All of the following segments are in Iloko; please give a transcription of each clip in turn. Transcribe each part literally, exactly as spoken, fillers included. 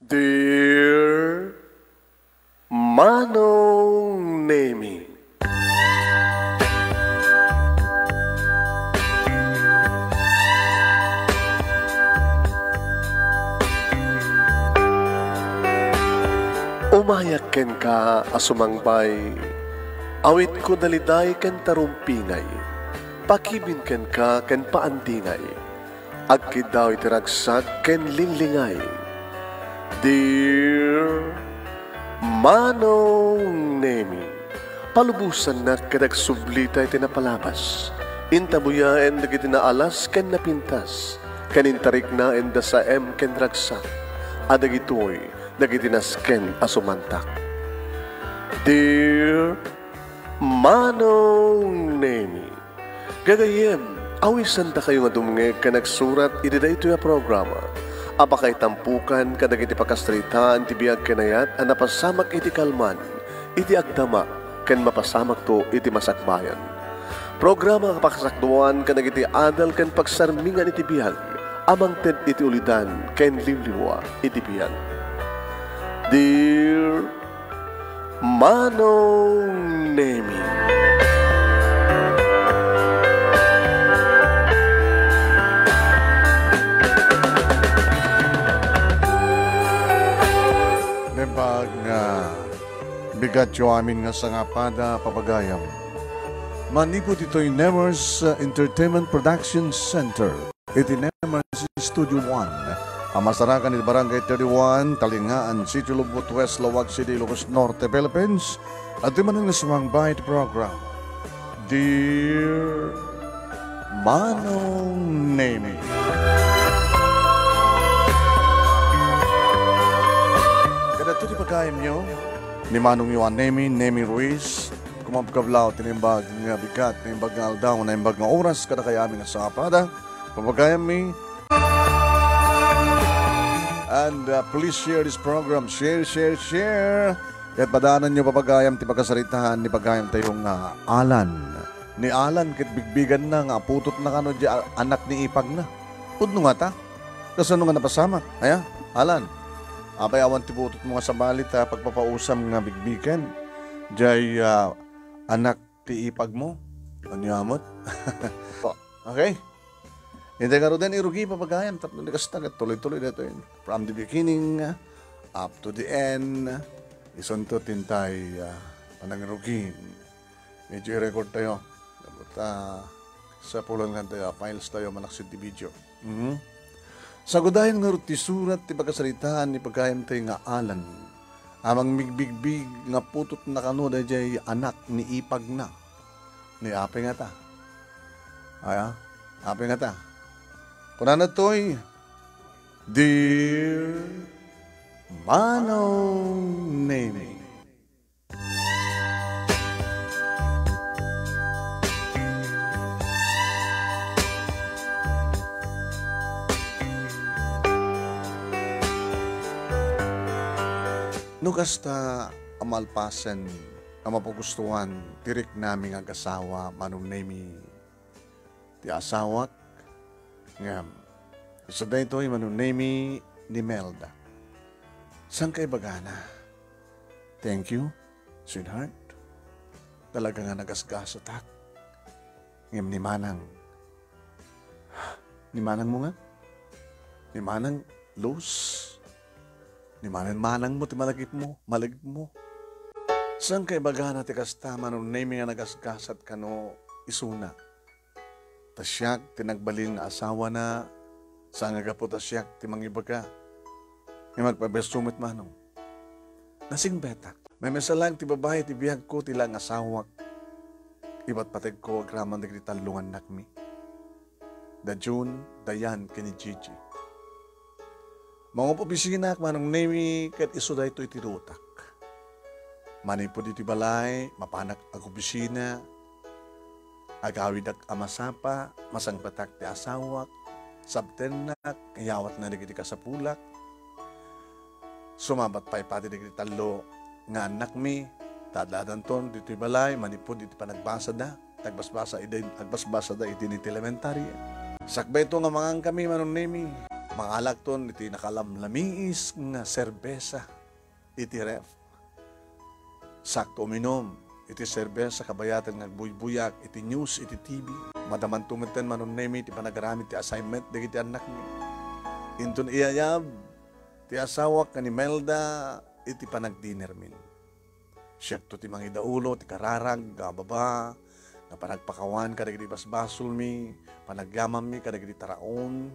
Dear Manong Nemi. Umayak kenka a sumangbay, awitko daliday ken tarumpingay, pakibin kenka ken paandingay. Agkiddaw iti ragsak ken linglingay. Dear Manong Nemi, palubosannak ket agsublita iti napalabas. Intabuyaen dagiti naalas ken napintas, ken intariknaen da saem ken ragsak, a dagitoy dagiti nasken a sumantak. Dear Manong Nemi, gagayyem, awisandakayo nga dumngeg ken agsurat iti daytoy a programa a pakaitampukan kadagiti pakasaritaan ti biag ken ayat a napasamak iti kalman, iti agdama, ken mapasamakto iti masakbayan. Programa a pakasakduan kadagiti adal ken pagsarmingan iti biag a mangted iti ulidan ken liwliwa iti biag. Dear Manong Nemi. Naimbag nga bigatyo amin nga sangapada, papagayam. Manipud ditoy Nemers, uh, Entertainment Production Center. Iti Nemers Studio One, a masarakan iti Barangay thirty-one, Talingaan, Sitio Lubot West, Laoag City, Ilocos Norte, Philippines. Adtoy manen nga sumangbay iti program, Dear Manong Nemi. Kadagitoy ti pagayamyo, ni Manongyo a Nemi, Nemi Ruiz, kumabkablaw ti naimbag nga bigat, naimbag nga aldaw, naimbag nga oras, kadakayo amin nga sangapada, papagayammi. And, uh, please share this program. Share, share, share. Ket padaananyo, papagayam, ti pakasaritaan ni pagayamtayo nga Alan. Ni Alan, ket bigbiganna nga aputotna kano di a-, anak ni ipagna. Pudno ngata? Kasano nga napasamak? Aya, Alan. Apay awan ti butotmo nga sabali ta pagpapausam nga bigbigen. Jay, ah, anak ti ipagmo. Ania met? Okay? Intay ngaruden, irugi, papagayam, tapno di kasta, ket tuloy-tuloy daytoy. From the beginning, ah, up to the end, isunto ti intay, ah, panangirugi. Medyo i-record tayo. Dapat, ah, sa pulan nga tayo, files tayo, manaksid ti video. Mhm. Sagudayen ngarud ti surat ti pakasaritaan ni pagayamtayo nga Alan. Amang migbigbig nga putotna kano dayjay anak ni ipagna. Ni apay ngata? Aya? Apay ngata? Kunana toy, Dear Manong Nemi. No kasta a malpasen a mapagustuan ti riknami nga agasawa, Manong Nemi, ti asawak, ngem isu daytoy, Manong Nemi, ni Melda. Saan ka ibagana? Thank you, sweetheart. Talaga nga nagasgasatak. Ngem ni Manang, ni Manang mo nga? Ni Manang Luz? Ni Manang, manang mo ti malagip mo, malagip mo. Saan ka ibagana ti kasta, Manong Nemi, nga nagasgasat kano isuna? Ta siak ti nagbalin nga asawana, saan nga gapu ta siak ti mangibaga. Nga magpabeso met, Manong. Nasingpetak. Maimasalag ti babai ti biagko ti laeng asawak. Ibat pategko agraman dagiti tallo nga annakmi. Da June, Dayan, ken ni Gigi. Mangup-opisinaak, Manong Nemi, ket isu daytoy ti rutak. Manipud iti balay, mapanak agopisina, agawidak a masapa, masangpetak ti asawak, sabtennak, iyawatna dagiti kasapulak. Sumabat pay pati dagiti tallo nga annakmi, ta adda-addanton ditoy balay manipud iti panagbasada. Agbasbasa idi, agbasbasada idi niti elementaria. Sakbay to nga mangankami, Manong Nemi. Mangalakton iti nakalamlamiis nga serbesa iti ref. Sakto uminum iti serbesa kabayaten nga agbuybuyak iti news iti T V. Madamanto metten, Manong Nemi, ti panagaramid ti assignment dagiti annakmi. Inton iyayab ti asawak nga ni Melda iti panagdinermin. Siakto ti mangidaulo ti kararag nga baba nga panagpakawan kadagiti basbasolmi, panagyamanmi kadagiti taraon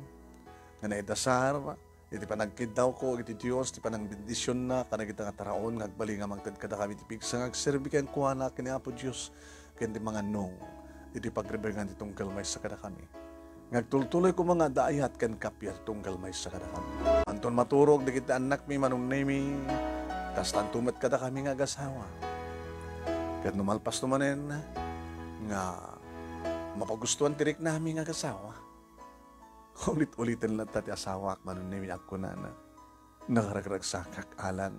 nga naidasar, iti panagkiddawko iti Dios ti panangbendisionna kadagita nga taraon nga agbalin nga mangted kadakami ti pigsa nga agserbi kenkuana ken ni Apo Dios ken ti mangannong iti pagrebengan ti tunggal maysa kadakami. Nga agtultuloy koma nga adda ayat ken kappia ti tunggal maysa kadakami. Anton maturog dagiti annakmi, Manong Nemi, kastanto met kadakami nga agasawa. Ket no malpasto manen nga mapagustuan ti riknami nga agasawa, ulit-uliten latta ti asawak, Manong Nemi, a kunana, "Nakaragragsakak, Alan.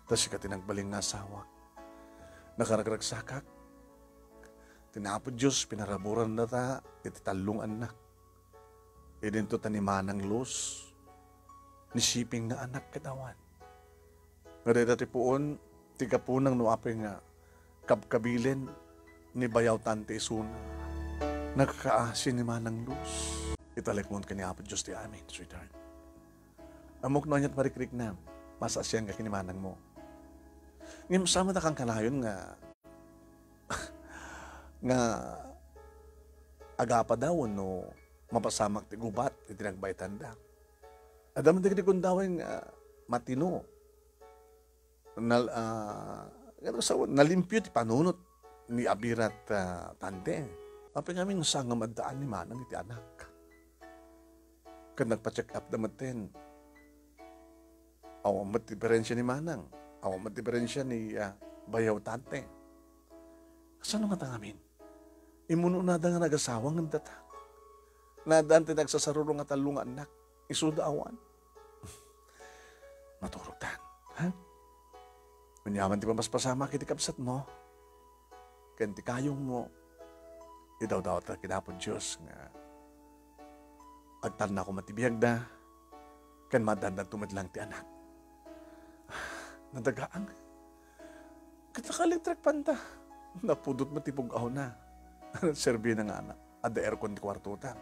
Ta sika ti nagbalin nga asawak. Nakaragragsakak. Ti Apo Dios pinaraburan data iti tallo nga annak. Idinto ta ni Manang Luz, ni Siping nga anak ket awan. Nga dayta ti puon ti gapunang no apay nga kabkabilen ni bayaw tante isuna. Nakakaasi ni Manang Luz." Italekmon ken ni Apo Dios ti amin, sweetheart. Ammok no aniat marikriknam, masasian ka ken ni manangmo. Ngem saan met a kankanayon nga, nga agapadaw wenno mapasamak ti gubat iti nagbaetanda. Adda met dagiti gundaway nga matino. Nal-, ah, ano sa, nalimpio ti panunot ni Abirat, ah, tante. Apay ngamin, saan nga maddaan ni manang iti anak. Ket nagpa-check up da metten. Awan met diferensya ni manang. Awan met diferensya ni, ah, bayaw tante. Kasano nga tangamin? Immunonada nga nagasawa ngem data. Nadaan ti nagsasaruro nga tallo nga annak. Isuda awan. Maturogtan, ha? Aniaman ti pamaspasamak iti kabsatmo ken ti kayongmo, idawdawat ken Apo Dios nga agtalna koma ti biagda, ken maaddandanto met lang ti anak. Nadagaang. Ket nakalitrekpanta. Napudot met ti pug-awna. Serbina nga anak. Adda aircon ti kuartota.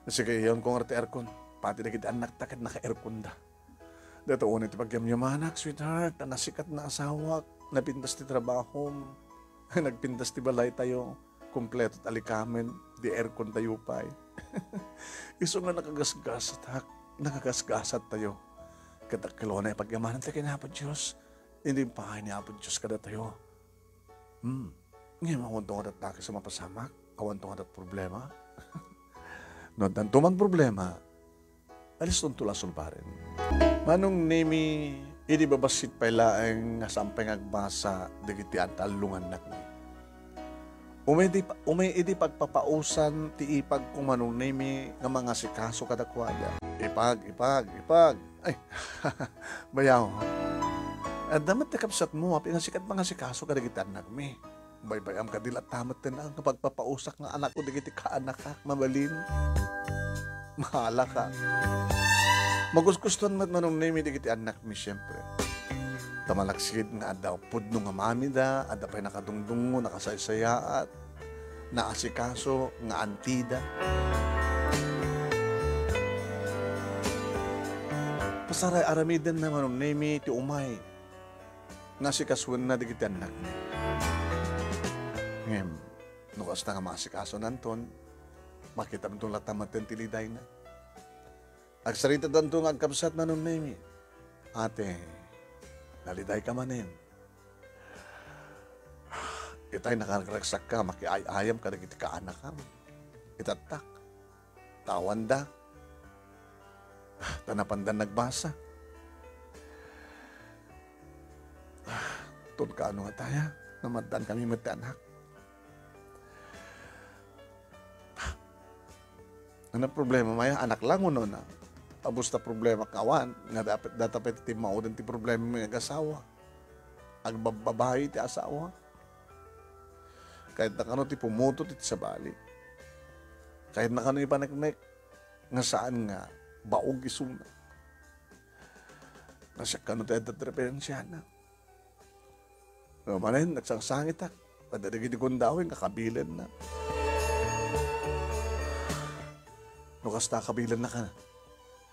Sige, iyawnko ngarud ti aircon. Pati dagiti annakta ket naka-airconda. Dayta unay ti pagyamyamanak, sweetheart, a nasikatna asawak, napintas ti trabahom, nagpintas ti balaytayo, kompleto ti alikamen, di aircon tayo pay. Isu nga nakagasgasatak, nakagasgasattayo. Ket agkilona a pagyamananta ken Apo Dios, idi impaay ni Apo Dios kadatayo. Hmm. Ngem awanto nga datdakes a mapasamak, awanto nga dat problema. No addanto man problema, alistonto la sulbaren. Manong Nemi, idi babassit pay laeng nga saan pay nga agbasa dagiti tallo nga annakmi. Umay idi pa-, umay idi pagpapausan ti ipagko, Manong Nemi, nga mangasikaso kadakuada. Ipag, ipag, ipag. Ay, bayaw. Adda met ti kabsatmo, apay nga sika ti mangasikaso kadagiti annakmi. Baybay-am kadi latta metten nga pagpapausak nga anakko dagiti kaanakak, mabalin. Mahalaka. Magusgustuan met, Manong Nemi, dagiti annakmi, siempre. Ta malaksid nga adda pudno nga mamida, adda pay nakadungdungngo, nakasaysayaat, naasikaso nga antida. Pasaray-aramidenna, Manong Nemi, ti umay nga asikasoenna dagiti annakna. Ngem, no kasta nga maasikasoananton, makitamton latta metten ti lidayna. Agsaritadanto nga agkabsat, Manong Nemi. Ate, nalidayka manen. Itay, nakaragsakka, makiay-ayam kadagiti kaanakam. Itattak. Ta awanda. Ta napandan nagbasa. Ton kaano nga taya, namaddan kami met ti anak. Ano problema, Maya? Anak lang, uno na. Abus ta problema kawan, nga dapat, data pa ti timmauden ti problema mi nga agasawa. Agbabbabayi ti asawa. Kayatna kano ti pumutot iti sabali. Kayatna kano ipaneknek nga saan nga Baog isuna. Nasiak kano ti adda ti referensiana. No manen, nagsangsangitak. Adda dagiti gundaweng nga kabilenna. No kasta, kabilenna ka,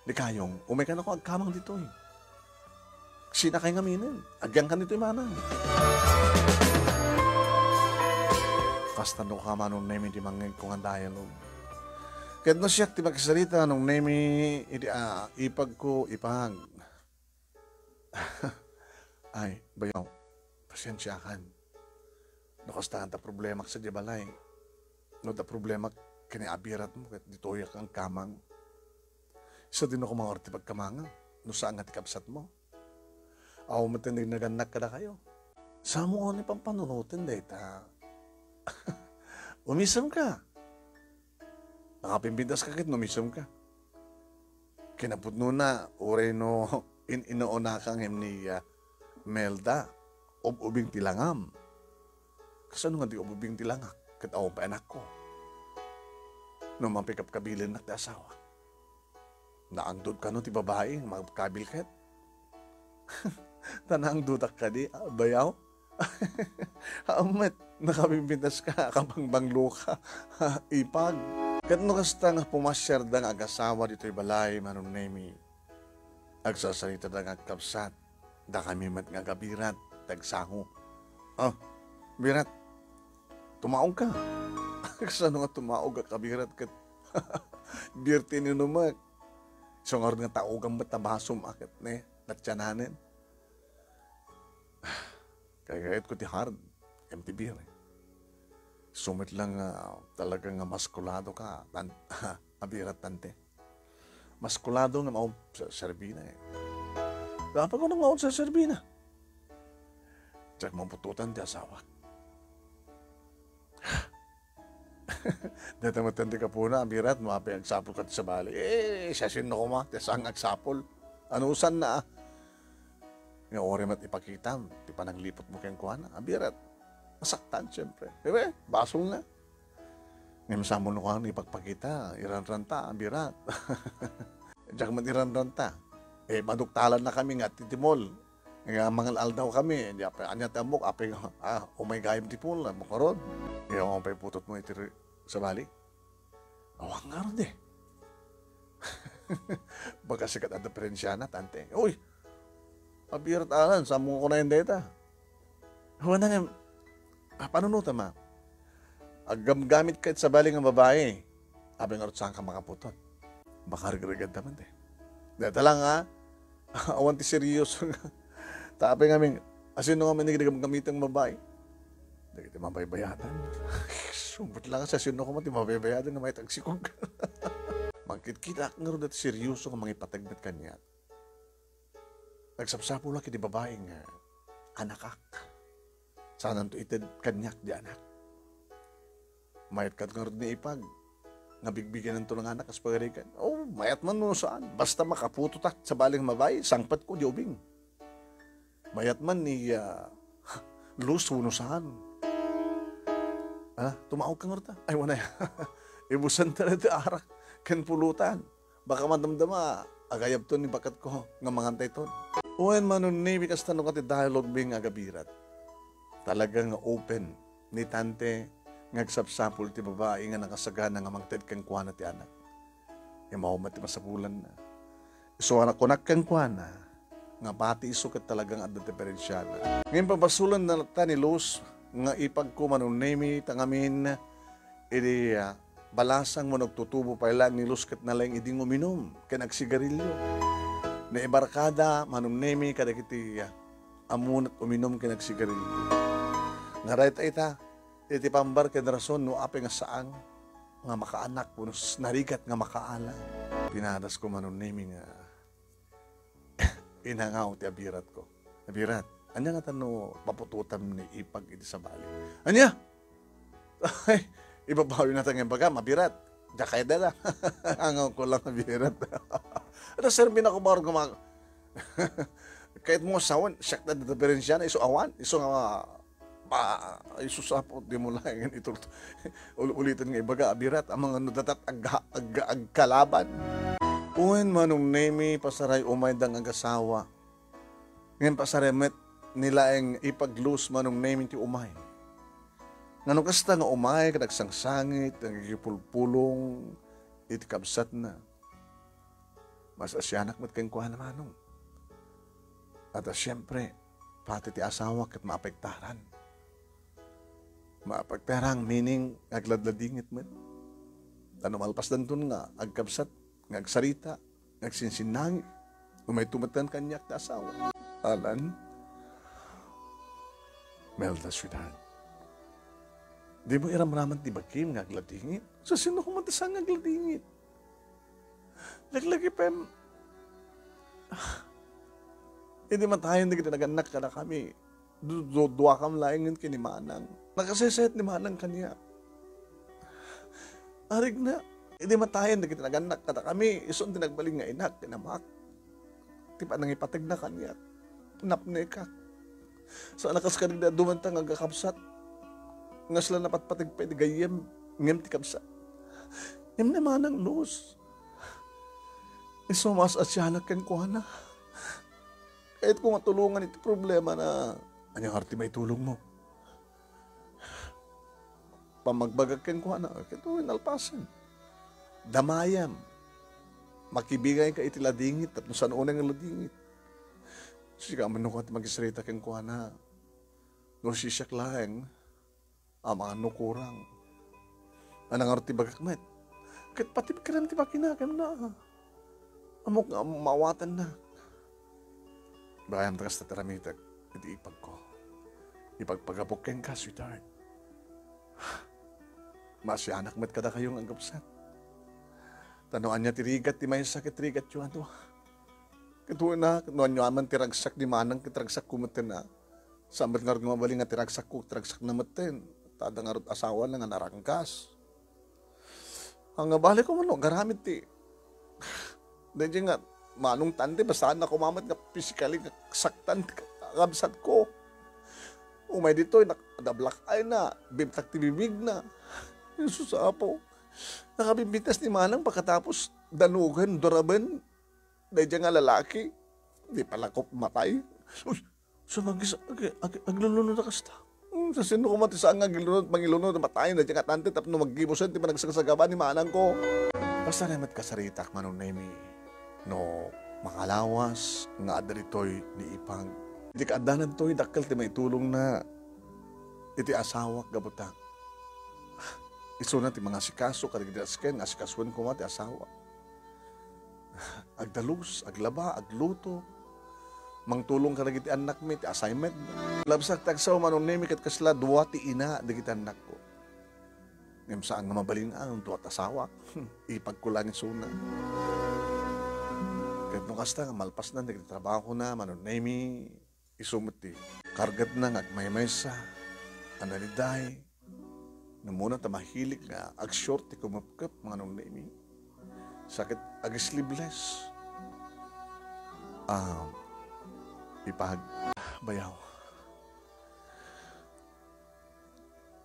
ni Kayong, umay kano agkamang ditoy. Sinakay ngaminen. Agyangkan ditoy manang. Kasta no ka, Manong Nemi, ti mangngegko nga dialogue. Ket no siak ti makisarita, Manong Nemi, idi, ah, ipagko, ipag. Ay, bayaw, pasiensiakan. No kasta ta problemak sadiay balay. No adda problemak ken ni abiratmo ket ditoyak agkamang. Isu ti no kumangar ti pagkamangam, no saan nga ti kabsatmo. Awan met ti nagnagannak kadakayo. Saan mo ni pampanunoten dayta? Umisemka. Nakapimpintaska ket no umisemka. Kinapudnona, uray no in-inuunaka ngem ni, ah, Melda, ub-ubing ti langam. Kasano nga di ub-ubing ti langak ket awan pay anakko? No mapikapkabilennak ti asawa. Naangdod kano ti babai nga makabil ket? Ta naangdodak kadi, ah, bayaw? Amet, nakabimbintas ka, kabangbanglo ka, ipag. Ket no kasta nga pumasiarda nga agasawa ditoy balay, Manong Nemi, agsasaritada nga agkabsat, dakami met nga agabirat, tagsango. Ah, birat, tumaog ka. Kasano nga tumaog a kabirat ket birti ni numek? Isu ngarud nga taogan met ta basom a ket ne, natiananen. Kagayatko ti hard, M T B, eh. Isu met lang nga talaga nga maskulado ka, tan-, abirat, tante. Maskulado nga maong sa-, serbina, eh. Dapat ko nang maong sa serbina. Diak maputotan ti asawak. Dayta met ti gapuna, abirat, no apay agsapul ka ti sabali. Eh, siasino koma, ti saan nga agsapul. Anusanna, ah. Nga uray met ipakitam, ti panangliputmo kenkuana, abirat. Masaktan, siyempre. Di ba? Basolna. Ngem saan mo no kuan ipagpakita, iranranta, abirat. Diak met iranranta. Eh, maduktalannakami nga ti mall. Nga mangal-aldaw kami, di apay, ania ti ammok, apay, ah, umay gayam ti pool, ammok ngarud. Iya, umay putotmo iti re-, sabali. Awan ngarud, eh. Baga sikat a diferensiana, tante. Uy! Abirat, Alan, saan mo kunayan dayta? Wana nga, ah, panunotam, ah. Aggamgamit ka iti sabali nga babai. Apay ngarud, saan ka makaputot? Baka regregad naman, eh. Dayta lang, ha? Awan ti seryoso nga. Ta apay ngamin, asino ngamin nga gamgamitang babai? Dagiti mabaybayatan. Sumbot lang sa sino ko ti mabaybayatan nga may tagsikog. Mangkitkita ak ngarud dati seryoso nga mangipateg met kaniak. Nagsapsapulak iti babai nga anakak. Saananto ited kaniak di anak. Mayat kad ngarud ni ipag nga bigbigenanto nga anak kas pagarigan. Oh, mayat man no saan. Basta makaputotak sabali nga babai, sangpetko di ubing. Mayat man ni, ah, Luz wenno saan. Ah, tumaog ka ngarud ta? Ay, wana. Ibusan ta na ti arak ken pulutan. Baka madamdama, agayabton ni baketko nga mangantayton. Wen, Manong Nemi, kasta no kadi dialogue mi nga agabirat. Talaga nga open ni tante nga agsapsapul ti babai nga nakasagana nga mangted kenkuana ti anak. Imaw met ti masapulanna. Isu a nakunak kenkuana nga pati isu ket talaga nga adda diferensiana. Ngem pabasolenda latta ni Luz nga ipagko, Manong Nemi, ta ngamin idi, ah, balasang wenno agtutubo pay laeng ni Luz ket nalaing idi nga uminum ken agsigarilio. Naibarkada, Manong Nemi, kadagiti, ah, ammona't uminum ken agsigarilio. Nga dayta ita, iti pambar ken rason no apay nga saan nga makaanak wenno s-, narigat nga makaalan. Pinadasko, Manong Nemi, nga inangaw ti abiratko. Abirat, ania ngata no paputotam ni ipag iti sabali? Ania? Ay, ibabawi na ta nga imbagam, abirat. Diak kayat dayta. Angawko lang, abirat. Ano, sir, binako barog nga mga, kayat mo sawen, siak na diferensya na, isu awan, isu nga, pa, isu sapo, di mo laengen iturto. Ul-, ulitan nga ibaga, abirat, amang ano datat, agga-, agga-, agkalaban. Wen, Manong Nemi, pasaray umay da nga agasawa. Ngem pasaray met ni laeng ipag-Luz, Manong Nemi, ti umay. Ngano kasta nga umay ket agsangsangit, agikipulpulong iti kabsatna? Maasianak met kenkuana, Manong. At, ah, siyempre, pati ti asawa ket maapektaran. Maapektaran, meaning, agladladingit met. Ta no malpasdanton nga agkabsat, nga agsarita, nga agsinsinnangit, umayto metten kaniak ti asawa. Alan, Melda, sweetheart, dimo iramraman ti bakim nga agladingit? Sa sino koma ti saan nga agladingit? Laglagipem, ah, idi matayen dagiti nagannak kadakami, du-, du-, duakam laengen ken ni Manang. Nakasaysayat ni Manang kaniak. Arigna, idi matayen dagiti nagannak kadakami, isu ti nagbalin nga inak ken amak. Ti panangipategna kaniak, napnekak. Saan a kas kadagiti adu met nga agkakabsat, nga sila napatpateg pay iti gayyem, ngem ti kabsat. Ngem ni Manang Luz, isu maasianak kenkuana. Kayatko nga tulongan iti problemana. Ania ngarud ti maitulongmo? Pammagbagak kenkuana, ket nalpasen. Damayam. Makibingayka iti ladingit tapno saan unay nga ladingit. Sika man no koma ti magisarita kenkuana. No siak laeng, amangan no kurang. Ania ngarud ti bagak met? Ket pati pikkirem ti bakina ken na. Ammok nga maawatanna. Bayam ta kasta ti aramitek iti ipagko. Ipagpagapok kenka, sweetheart. Maasianak met kadakayo nga agkabsat. Ta no ania ti rigat ti maysa ket rigatyo a dua. Ket wen a, no ania man ti ragsak ni Manang ket ragsakko metten a. Saan met ngarud nga mabalin nga ti ragsakko, ti ragsakna metten. Ta adda ngarud asawana nga naranggas. Nga bale koma no agaramid ti, daydiay nga Manong Tante, bastaanna koma met nga physically nga saktan ti kabsatko. Umay ditoy, nak-, adda black eye na, bibtak ti bibigna. Jesus, Apo. Nakabimbintas ni Manang pagkatapos danugan, duraben, daydiay nga lalaki. Di pala ko matay. Uy, sumagis-, ag-, ag-, aglulunod a kasta. Hmm, sa sino koma ti saan nga aglulunod, mangilunod, matayen, daydiay nga Tante, tapno maggibusen ti panagsagsagaba ni Manangko. Basta met kasaritak, Manong Nemi, no makalawas nga adda ditoy ni Ipag. Iti kaaddanan toy, dakkel ti maitulongna iti asawak gapu ta isuna ti mangasikaso kadagiti asken, asikasuen koma ti asawa. Agdalus, aglaba, agluto. Mangtulong kadagiti annakmi ti assignment. Labsak ti agsao, Manong Nemi, ket kasla dua ti ina dagiti annakko. Ngem saan nga mabalin a dua ti asawa. Ipagko laeng isuna. Ket no kasta nga malpasnan dagiti trabahona, Manong Nemi, isu met ti kargatna nga agmaymaysa a naliday, namuna ta mahilig nga ag-short ti kumepkep, Manong Nemi. Sakit ag-sleeveless. Ah, Ipag, bayaw.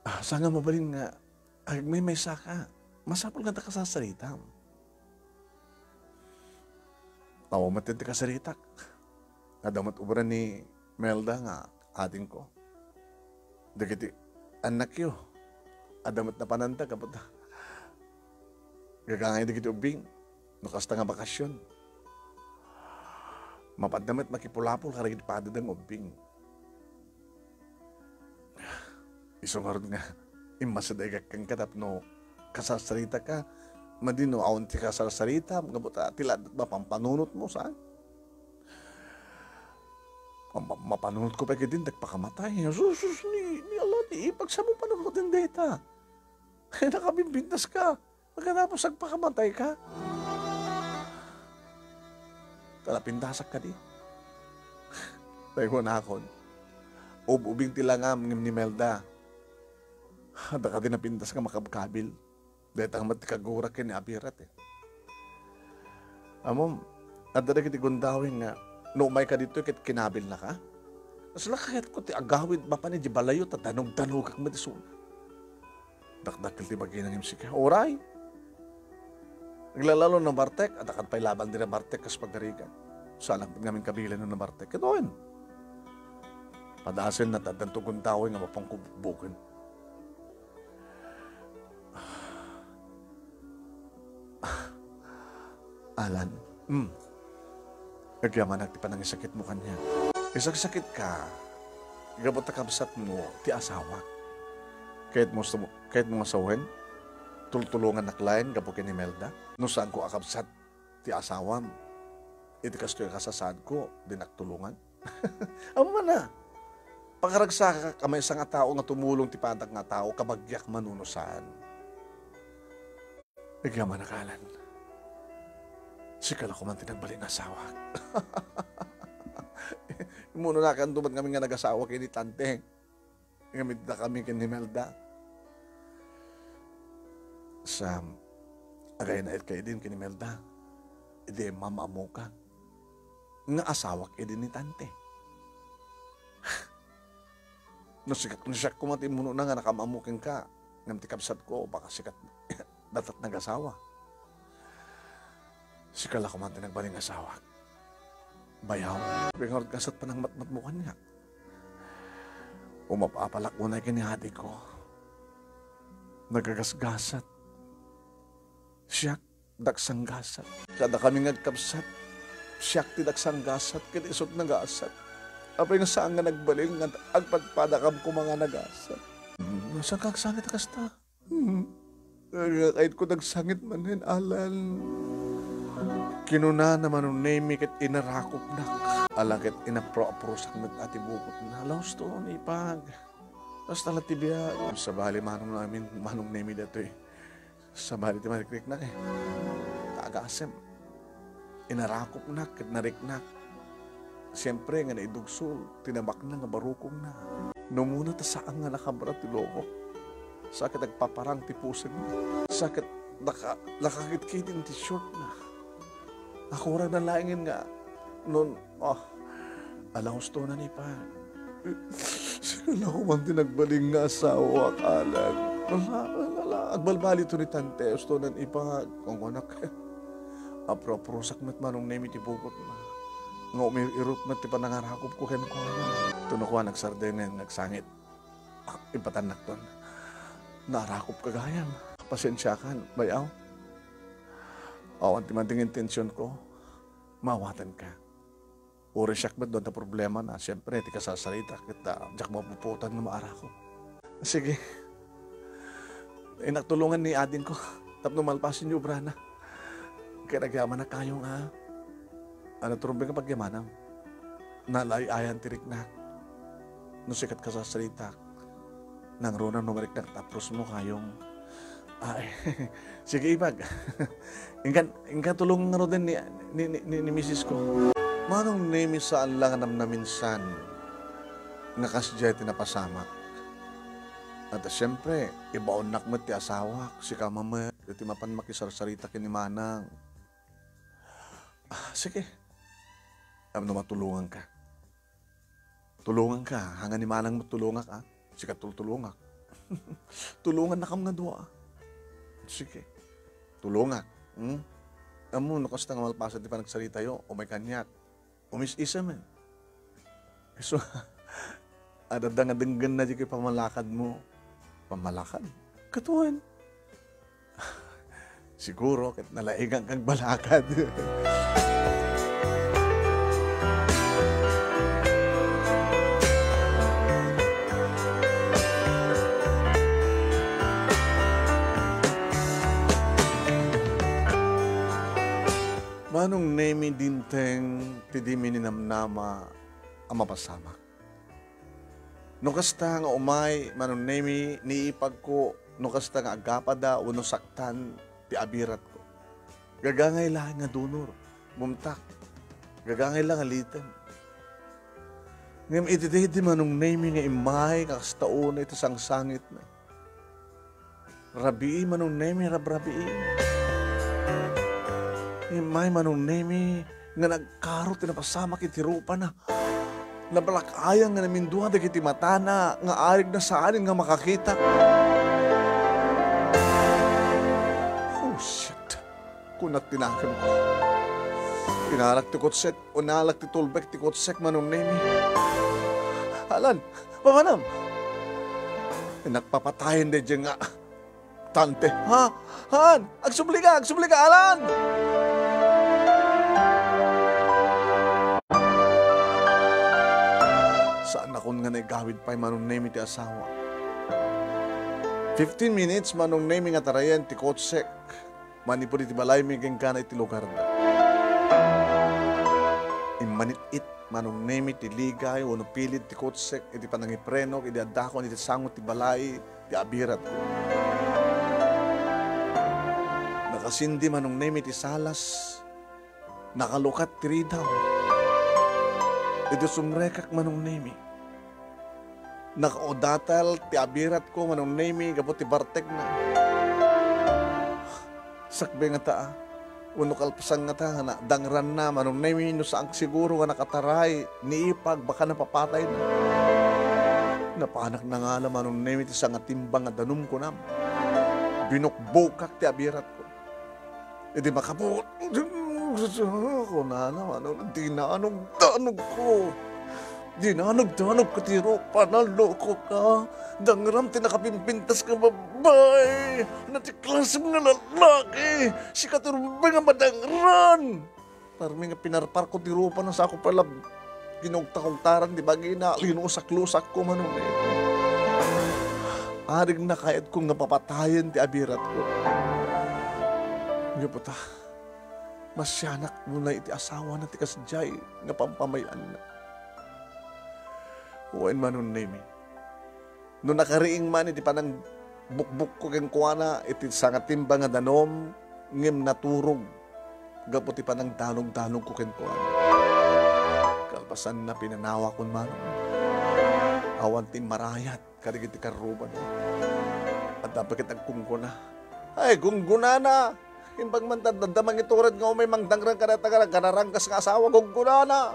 Ah, saan nga mabalin nga agmaymaysa ka? Masapul nga ta kasasaritam. Awan met ti kasaritak. Adda met ubra ni Melda nga adingko. Dagiti annakyo, adda met napananda, gapu ta gagangay dagiti ubbing no kasta nga bakasyon. Mapanna met makipulapol kadagiti padada nga ubbing. Isu ngarud nga immasidegak kenka tapno kasarsaritaka. Madi no awan ti kasarsaritam, gapu ta ti la-, mapampanunotmo, saan? Ma-, ma-, mapanunotko pay ketdin ti agpakamatay. Sus, sus, ni, ni Allah, ti ipagsamu panunot dayta. Ay, nakabimbintas ka. Pagkatapos agpakamatay ka, ta napintasak kadi. Dayta kunakon, ub-ubing ti langam ngem ni Melda, adda kadi napintas nga makabkabil. Dayta met ti kagurak ken ni Abirat, eh. Ammom, adda dagiti gundaweng nga, no umayka ditoy ket kinabilnaka. Kasla kayatko ti agawid mapan idiay balayo ta danogdanogak met isuna. Dakdakkel ti bagina ngem sika. Uray. Aglalalo no nabartek, adda kad pay laban dira bartek kas pagarigan. Saan met ngamin kabilan no nabartek. Ket wen, padasen na ta addan tugon tawen nga mapanko bukbuken. Alan, hmm. Agyamanak ti panangisakitmo kaniak. Isaksakitka, gapu ta kabsatmo ti asawak. Kayatmo, kayatmo nga sawen, tultulongannak laeng gapu ken Imelda? No saanko a kabsat ti asawam, iti kastoy a kasasaadko, dinak tulongan? Ammona, pakaragsakak a maysa nga tao nga tumulong ti padak nga tao, kabagiak mano no saan. Agyamanak, Alan. Sika la koman ti nagbalin nga asawak. Immunonakanto met ngamin nga nagasawa ken ni Tante. Ngem itdakami ken ni Imelda. Sam, agaynaetka idin ken ni Imelda. Idi mam-ammoka nga asawak idi ni Tante. No siak, no siak koma ti immunona nga nakam-ammo kenka, ngem ti kabsatko, baka sika dat't nagasawa. Sika la koman ti nagbalin nga asawak. Bayaw, apay ngarud kasat panangmatmatmo kaniak? Umap-apalak unay ken ni adiko. Nagagasgasat. Siak, daksanggasat. Kadakami nga agkabsat, siak ti daksanggasat ket isut nagasat. Apay nga saan nga nagbalin nga agpadpadakam koma nga nagasat? Hmm, saan ka agsangit a kasta? Hmm. Kayatko dagsangit manen, Alan. Kinunana Manong Nemi ket inarakopnak. Ala ket inapro-aprosak met a ti bukotna. Ala, husto, nipag. Basta la ti biag. Sabali Manong Nemi, Manong Nemi datoy. Sabali ti marikriknak, eh. Tagasem. Inarakopnak ket nariknak. Siempre nga naidugsul ti nabaknang a barukongna. No muna ta saan nga nakabra ti loko. Sa ket agpaparang ti pusegna. Sa ket naka-, nakakitkit ti shortna. Akurang na laengen nga non, ah, ala, husto na ni pa. Sika la koman ti nagbalin nga asawa, Alan. Ala, ala, ala, agbalbaliw ni Tante, husto na ni pa. Kung anak, apro-aprosak met Manong Nemi ti bukotna. Nga umir-irot met ti panangarakopko kenkuana. Tuno kua nagsardengeng nga agsangit. Ah, ipatannakton. Naarakopka gayam. Pasensiakan, bayaw. Awan ti mading intensionko. Maawatanka. Uray siak met no adda problemana, siempre, ti kasarsaritak ket, ah, diak mapupuotan nga maarakop. Sige. Innak tulongan ni adingko tapno malpasen ti obrana. Ket agyamanak kayo nga, a, naturumbeng nga pagyamanam. Nalay-ayan ti riknak. No sika ti kasarsaritak, nangruna no mariknak ta aprosmo kayong. Ay, sige, ipag. Inkan, inkan tulong ngaruden ni, ni, ni, ni, ni misis ko. Manong Nemi, saan la nga namnaminsan nga kasdiay ti napasamak. At siyempre, ibaonnak met ti asawak, sika met, iti mapan makisarsarita ken ni Manang. Ah, sige. Tapno matulonganka. Tulonganka, haan nga ni Manang met tulongak, a. Sika tultulongak. Tulongannakam nga dua, a. Sige. Tulongak, hmm? Ammom no kasta nga malpasen ti panagsaritayo, umay kaniak. Umis-isa met. Isu, adda nga denggenna diay pamalakadmo. Pamalakad? Ket wen. Siguro ket nalaingak nga agbalakad. Manong Nemi, dimteng ti dimi ninamnama a mapasamak. No kasta nga umay, Manong Nemi, ni ipagko, no kasta nga agapada wenno saktan ti abiratko. Gagangay laeng nga dunor, bumtak. Gagangay la nga litem. Ngem iti daydi Manong Nemi nga immay nga kasta unay ti sangsangitna. Rabii, Manong Nemi, rabrabii. Immay, Manong Nemi, nga nagkaro ti napasamak iti rupana. Nabalak-ayang nga namindua dagiti matana nga arigna saanen nga makakita. Oh, shit. Kunak ti nakemko. Inalak ti kutsek, inalak ti tulbek ti kutsek, Manong Nemi. Alan, papanam! Innak papatayen daydiay nga tante. Ha? Han! Agsubli ka! Agsubli ka, Alan! Saanakon nga naigawid pay, Manong Nemi, ti asawa. Fifteen minutes, Manong Nemi, nga tarayen ti kutsek. Manipud iti balaymi kenkuana iti lugarda. Immanit-it, Manong Nemi, ti ligay wenno pilid ti kutsek iti panangiprenok idi addakon iti sango ti balay ti abiratko. Nakasindi, Manong Nemi, ti salas. Nakalukat ti ridaw. Idi sumrekak, Manong Nemi, nakaudatal ti abiratko, Manong Nemi, gapu ti bartekna. Sakbay ngata, wenno kalpasan ngata nga nadangranna, Manong Nemi, no saanka siguro nga nakataray ni ipag, baka napapatayna. Napanak nangala, Manong Nemi, ti sangatimbang a danum, kunam. Binukbokak ti abiratko. Idi makabut-, kunana, Manong, dinanogdanogko. Dinanogdanogko ti rupa, nallokoka. Dangram ti nakapimpintas nga babai. Ania ti klasem nga lalaki. Sika ti rumbeng nga madangran. Tarmi nga pinarparko ti rupana, sako pala kinugtakugtaran ti bagina, linusak-lusakko, Manong Nemi. Arig na kayatko nga papatayen ti abiratko. Gapu ta, masianak unay iti asawana ti kasdiay nga pampamay-anna. Wen, Manong Nemi, no nakariing man iti panangbukbokko kenkuana iti sangatimbang a danum, ngem naturog gapu ti panangdanogdanogko kenkuana. Kalpasanna, pinanawakon, Manong. Awan ti immarayat kadagiti karrubana. Adda pay ket agkunkuna, "Ay, gunggonana! Imbag man ta adda mangitured nga umay mangdangran kadata nga agararanggas nga asawa, gunggonana!"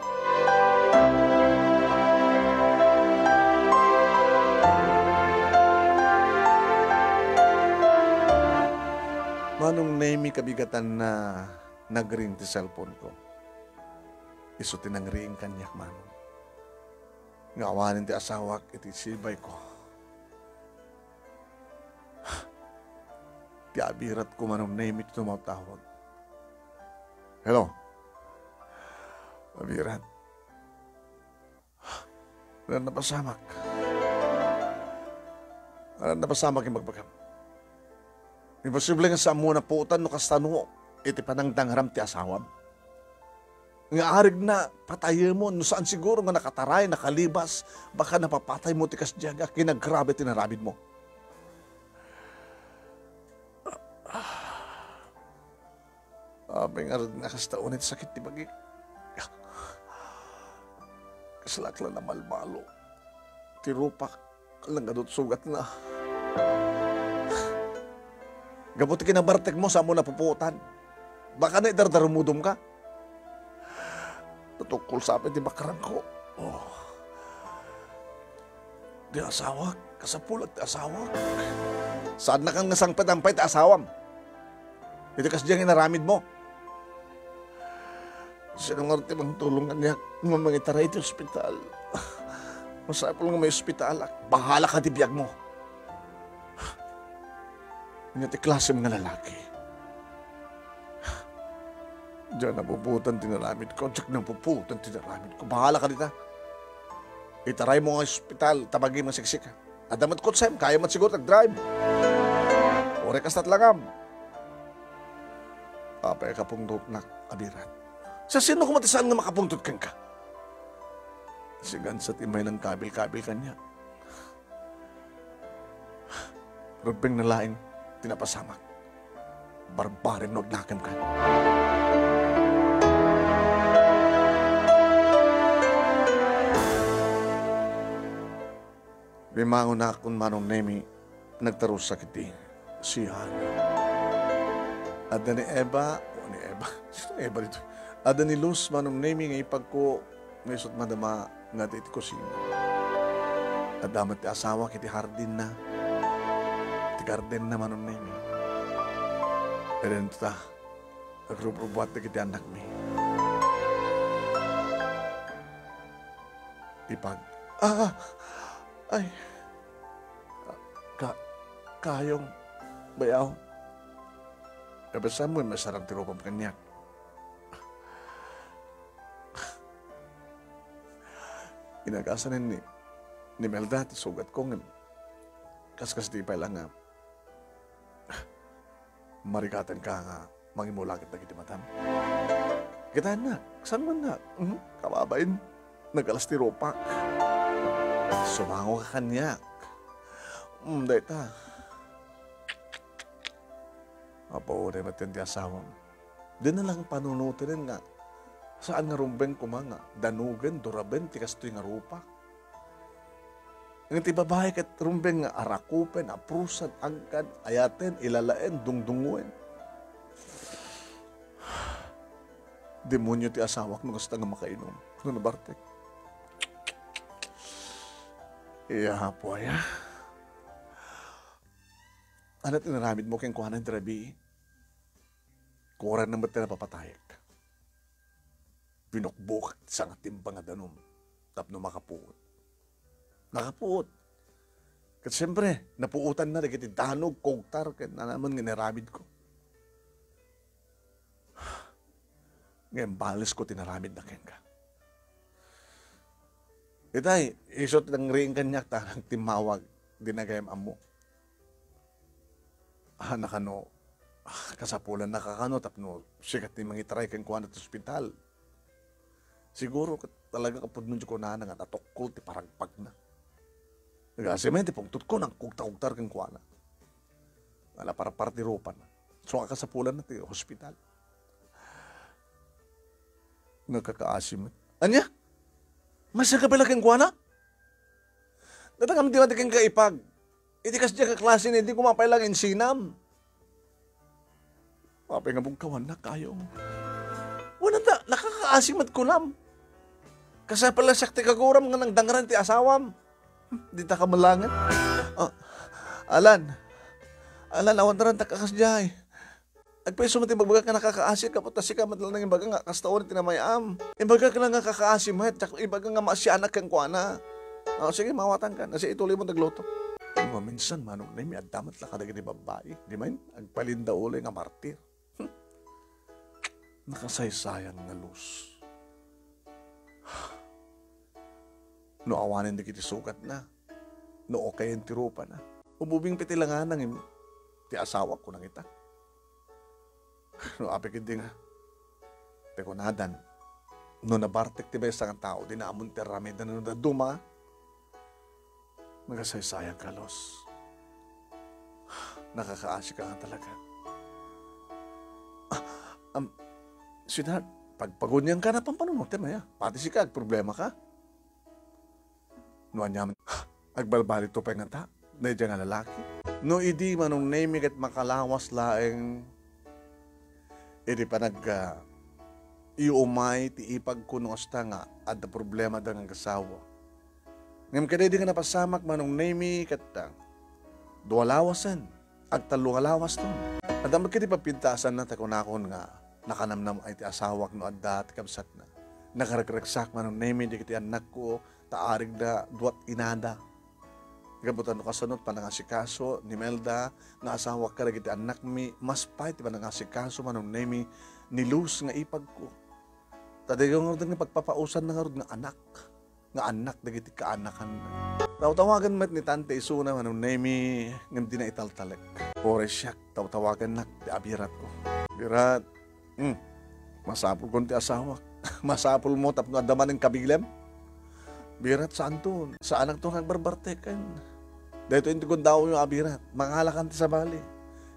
Manong Nemi, kabigatanna, nagring ti cellphone-ko. Isu ti nangriing kaniak, Manong. Nga awanen ti asawak iti sibayko. Ti abiratko, Manong Nemi, ti tumatawag. Hello? Abirat. Ania napasamak? Ania napasamak, ibagbagam? Imposible nga saanmo napuotan no kasta no iti panangdangram ti asawam. Nga arig na patayemon, no saan siguro nga nakataray, nakalibas, baka napapataymo ti kasdiay nga kinagrabe ti naramidmo. Apay ngarud nga kasta unay ti sakit ti bagik? Kaslak la namalmalo ti rupak, nagadu ti sugatna. Gapu ti kinabartekmo, saanmo napupuotan. Baka naidardarumudom ka. Natukkol sa amin ti bakrangko. Oh. Ti asawak, kasapulak ti asawak. Saannakan nga sangpetan pay ti asawam iti kasdiay nga inaramidmo. Sino ngarud ti mangtulong kaniak nga mangitaray iti ospital? Masapul nga maiospitalak. Bahalaka iti biagmo. Ania ti klasem nga lalaki? Diak napupuotan ti naramidko, diak napupuotan ti naramidko. Bahalaka dita. Itaraymo nga ospital, ta bagim nga siksika. Adda met kotsem, kayam met siguro ti agdrive. Uray kasta ti langam. Apay a kapungtotnak, Abirat? Sa sino koma ti saan nga makapungtot kenka? Si Gansat immay nangkabilkabil kaniak. Rumbeng na laeng ti napasamak. Barbarem no agnakem kan. Bimangonakon, Manong Nemi, nagtarusak iti sian. Adda ni Eva, o ni Eva, sino Eva dito? Adda ni Luz, Manong Nemi, nga ipagko, nga isut madama nga iti kusina. Adda met ti asawak iti hardinna. Iti gardenna, Manong Nemi. Pero ita, Agrubrubuat dagiti annakmi. Ipag. Ah! Ay! Ka-, kayong bayaw. Kabsatmo, masarang ti rupam kaniak. Inagasan ni, ni Melda ti sugatko, ngem kaskasdi pay la nga marikatenka nga mangimulakit dagiti matam. Kitaennak, saan man nga, mhm, kababain, nagalas ti rupak. Sumangoka kaniak. Mm, dayta. Apo, unay met ti asawam. Dina lang panunoten nga saan nga rumbeng koma nga danugen, duraben ti kastoy nga rupak. Ngem ti babai ket rumbeng nga arakupen, aprusan, agkan, ayaten, ilalaen, dungdunguen. Demonio ti asawak no kasta nga makainom, no nabartek. Iya, Apo, aya. Ania ti inaramidmo kenkuana iti rabii? Kuarana met ti napapatayek. Binukbokak ti sangatimba nga danum tapno makapuot. Nakapuot. Ket siempre, napuotanna dagiti danog, kugtar, ken ania man nga inaramidko. Ngem balesko ti inaramidna kenka. Itay, isu ti nangriing kaniak ta nagtimmawag, dina gayyem ammo. Ah, nakano, ah, kasapulannaka kano tapno sika ti mangitry kenkuana ti ospital. Siguro ket talaga kapudno ti kunana nga natukkol ti paragpagna. Nagasi met ti pungtotko, nangkugta-kugtar kenkuana. Ala, parpar ti rupana. So, kasapulanna ti ospital. Nagkakaasi met. Ania? Masiak pay la kenkuana? Datang amdi mati kenka, ipag. Iti kasdiay nga klase ni, di ko mapay lang insinam. Apay nga bugkawannak, kayong. Wen, ata, nakakaasi met kunam. Kasla pay la siak ti kaguram nga nangdangran ti asawam. Dita ka malangen. Ah, Alan. Alan, awan ta ranta kakasdiay. Agpayso met ti ibagbaga nga nakakaasi, gapu ta sika met la nang ibaga nga kasta unay ti namayam. Ibagak la nga kakaasi met, diak ibaga nga maasianak kenkuana. O, sige, mawatanka. Nasi, ituloy mo nagluto. Nga minsan, Manong Nemi, adda met la kadagiti babbai. Di man, agpalinda ulay nga martir. Hmm. Nakasaysayang nga lus. No awanen dagiti sugatna, no okayen ti rupana. Umubing pay ti langana ngem ti asawak, kunana ita. No apay ketdi nga, ti kunadan, no nabartek ti maysa nga tao, dina ammon ti aramidna no dadduma, nagasaysayang ka, Los. Nakakaasi ka nga talaga. Ah, um, sweetheart, pagpagunian ka na pampanunotem, aya. Pati sika, agproblema ka. No aniaman, agbalbaliw pay ngata daydiay nga lalaki. No idi, Manong Nemi, ket makalawas laeng iti panag, ah, iumay ti ipagko no kasta nga adda problemada nga agasawa. Ngem kadaydi nga napasamak, Manong Nemi, ket, ah, dua lawasen. Agtallo nga lawas ton. Adda met kadi papintasanna ta kunakon nga nakanamnam-ay ti asawak no adda ti kabsatna. Nakarekreksak, Manong Nemi, dagiti annakko ta arigda dua't inada. Gapu ta no kasano ti panangasikaso ni Melda nga asawak kadagiti annakmi, mas pay ti panangasikaso, Manong Nemi, ni Luz nga ipagko. Ta daytoy ngarud nga pagpapausanna ngarud nga anak. nga annak dagiti kaanakanna. Tawtawagan met ni Tante isuna, Manong Nemi, ngem dina italtalek. Uray siak, tawtawagannak ti abiratko. Birat, hmm, masapulkon ti asawak. Masapulmo tapno adda manen kabilem. Birat, saanton. Saanakton nga agbarbarteken. Daytoy ti gundawyo, abirat. Mangalakan ti sabali.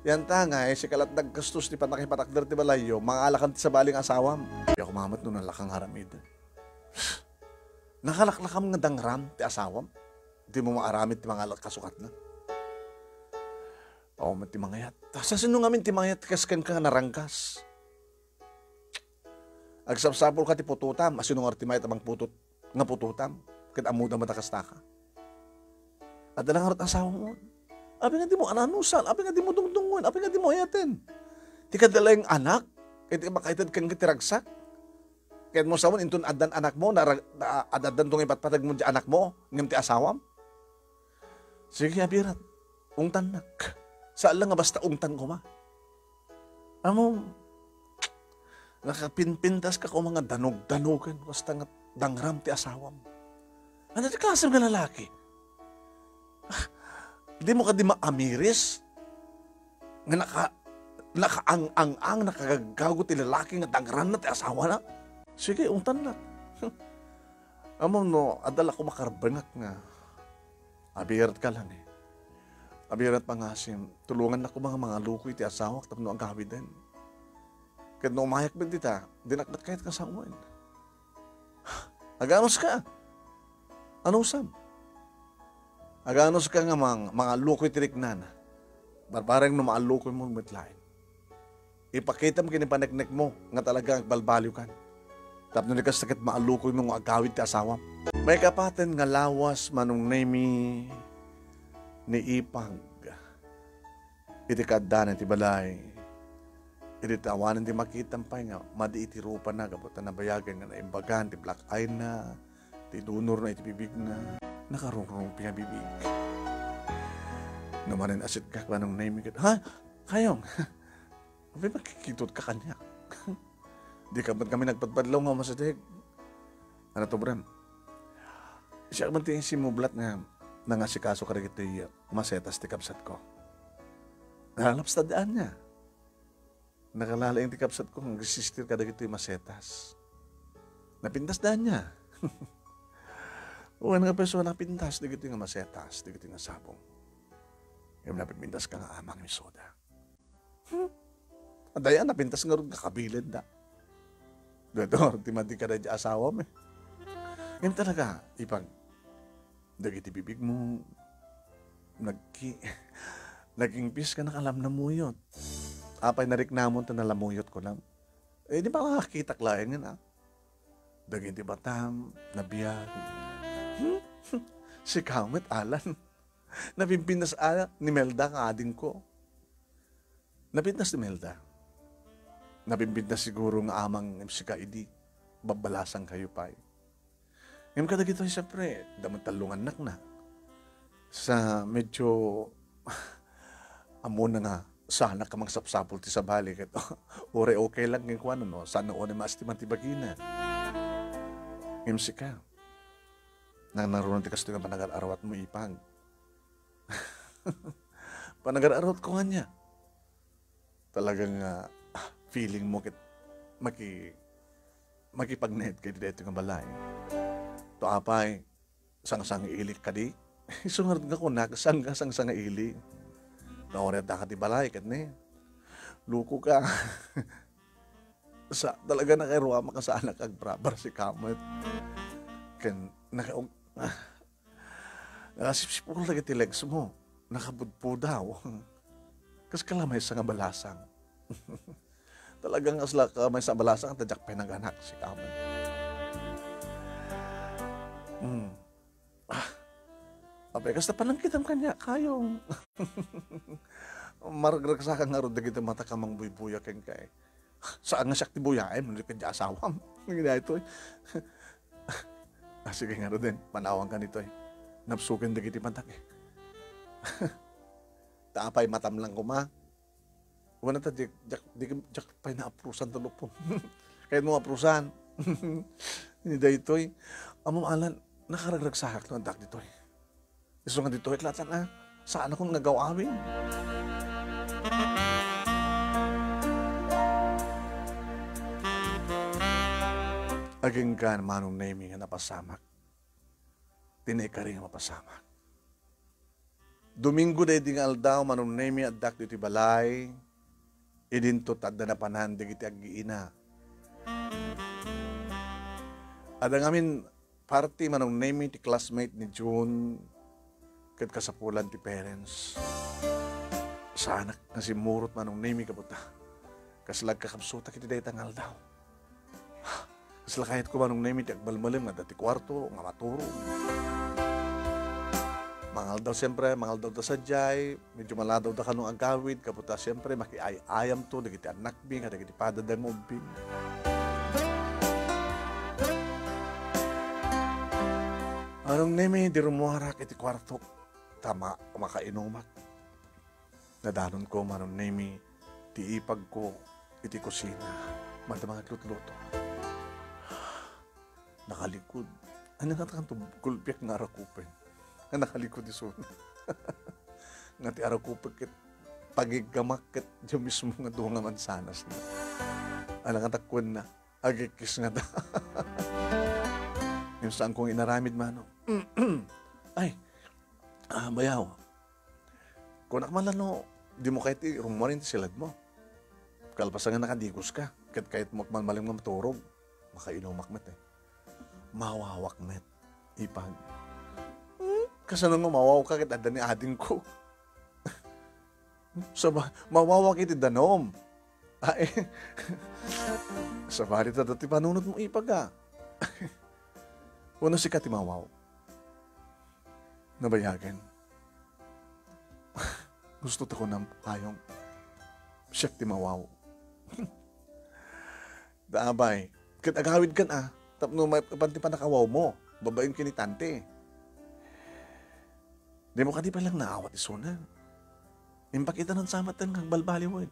Yan ta nga, eh, sika la't naggastos ti panakipatakder ti balayyo, mangalakan ti sabali nga asawam. Diak umamet no nalakang aramiden. Nakalaklakam nga dangram ti asawam? Dimo maaramid ti mangala kasukatna? Awan met ti mangayat. Ta, sa sino ngamin ti mangayat kas kenka nga naranggas? Agsapsapulka ti putotam. Asino ngarud ti mayat a mangputot nga putotam? Ket ammoda met a kastaka. Adda la ngarud asawam. Apay nga dimo ananusan? Apay nga dimo dungdungen? Apay nga dimo ayaten? Ti kadalaeng anak, iti makaited kenka ti ragsak? Ket mo sawen, inton addan anakmo, narag-, na-, ad-, addanto nga ipatpateg mo ti anakmo, ngem ti asawam? Sige, abirat. Ungtannak. Saan lang nga basta ungtan koma. Amo, nakapinpintas ka koma nga danog-danogen, basta nga dangram ti asawam. Ano ti klasem nga lalaki? Ah, di mo kadi maamiris? Nga naka-, nakaang-ang-ang, nakagaggago ti lalaki nga dangranna ti asawana? Sige, ungtannak. Amo no, adda la ko makarbengak nga abirat ka lang eh. Abirat pangasim, tulongannak koma nga mangalukoy ti asawak tapno agawiden. Ket no umayak met dita, dinak met kayat nga sawen. Aganus ka? Anusam? Aganus ka nga mang-, mangalukoy ti riknana? Barbareng no maalukoy mo met laeng. Ipakitam ken ni paneknekmo nga talaga agbalbaliwkan. Tapno di kasta ket maalukoymo nga agawid ti asawam. Maikapaten nga lawas, Manong Nemi, ni Ipag. Iti kaaddanan ti balay, idi awanen ti makitam pay nga madi iti rupana gapu ta nabayagen nga naimbagan ti black eye-na, ti dunor na iti bibigna, nakarungrung ti nga bibig. No manen-asit ka, Manong Nemi ket, "Ha? Kayong? Apay, makikitod ka kaniak?" Di ka met kami nagpadpadlaw nga umasideg. Ano to, Bram? Siak man ti simublat nga nangasikaso kadagiti masetas ti kabsatko. Nalapstan daan niya. Nakalalaing ti kabsatko nga agsistir kadagiti masetas. Napintas daan niya. Wen nga perso napintas dagiti nga masetas, dagiti nga sabong. Ngem napintas ka nga amang isoda. Hmm? Adaya, napintas ngarud nga kabilen da. Doktor, ti madi ka da di asawam eh. Ngem talaga, Ipag, dagiti bibigmo, nagki-, nagingpis ka nakalamnamuyot. Apay nariknamon ta nalamuyot ko lang. Eh, di ba makakitak laeng nga na? Dagiti batam, nabiag. Hmm? Sika met, Alan. Napimpintas a ni Melda nga adingko. Napintas ni Melda. Napimpintas siguro nga amang sika idi babbalasang kayo pay. Ngem kadagitoy, siyempre, damag talungannak na. Sa medyo amo na nga, sana ka mangsapsapul ti sabali, ket uray okay lang kenkuana, no? Sana uray maestiman ti bagina. Ngem sika, nang naruna ti kastoy nga panagar-aruat mo, Ipag. Panagar-aruat ko nga niya. Talagang, ah, feeling mo ket maki-, makipagnaed ka iti daytoy nga balay. To apay, sangsang-ili kadi? Isu ngarud nga kunak, sangka sangsang-ili. Nauray adda ka ti balay, ket ni, luko ka. Sa, talaga nakairuam a kasaanak agbrabar sika met. Ken, naka-, ah, Nakasipsipul dagiti legs mo. Nakapudpudaw. Kas ka la maysa nga balasang. Talagang kasla ka maysa a balasang, ta diak pay naganak, sika met. Hmm. Ah. Apay, kasta panangkitam kaniak, Kayong. Maragragsakan ngarud dagiti matak a mangbuybuya kenka, eh. Saan nga siak ti buyaem, no di kadi asawam? Nga daytoy. Ah, sige ngaruden, panawanka ditoy. Napsuken dagiti matak, eh. Ta apay, matam lang koma. Wen ta, diak, diak, diak, diak pay naaprusan ta lupom. Kayatmo aprusan. Ni daytoy. Ammom, Alan, nakaragragsakak no addak ditoy. Isu nga ditoy, ket laeng, ah, saanakon nga gaw-awen. Agingga, Manong Nemi, nga napasamak. Ti naikari nga mapasamak. Domingo daydi nga aldaw, Manong Nemi, addak ditoy balay, idinto ta adda napanan dagiti aggiina. Adda ngamin party, Manong Nemi, ti classmate ni June ket kasapulan ti parents. Saanak nga simmurot, Manong Nemi, gapu ta kasla agkakabsutak iti dayta nga aldaw. Kasla kayatko, Manong Nemi, ti agmalmalem nga adda ti kuarto nga maturog. Mangaldaw, siyempre, mangaldaw ta sadiay, medyo maladaw da kano agawid, kaputa, siyempre, makiay-ayam to, dagiti annakmi, kadagiti padada nga ubbing. Manong Nemi, di rumuarak iti kuartok, ta ma-, makainumak. Nadanonko, Manong Nemi, ti ipagko iti kusina, mata mangaglutluto. Nakalikod. Ania nga kanto gulpiak nga arakupen? Nga nakalikod isuna. Nga ti arakupek ket pagiggamak ket diay mismo nga dua nga mansanas na. Ania nga takuenna? Agikis nga da. Yung saan kong inaramid, mano. Ay, ah, bayaw. Kunak man la no, di mo kayat ti rumuar ti siled mo. Kalpasan nga nakadigos ka, ket kayat mo man malim nga maturog. Makainumak met eh. Mawawak met. Ipag. Hmm? Kasano nga mawaw ka ket adda ni ading ko? Saba-, mawawak iti danum. Ay. Sabali ta dati panunot mo, ipag, a. Wenno sika ti mawaw. Nabayagen. Gusto ta kunam, Kayong. Siak ti mawaw. Da, abay. Ket agawid kan, a. Tapno maipan ti panakawaw mo. Babaen ken ni tante. Di mo kadi pay lang naawat isuna. Impakita nan samat nga agbalbaliwen.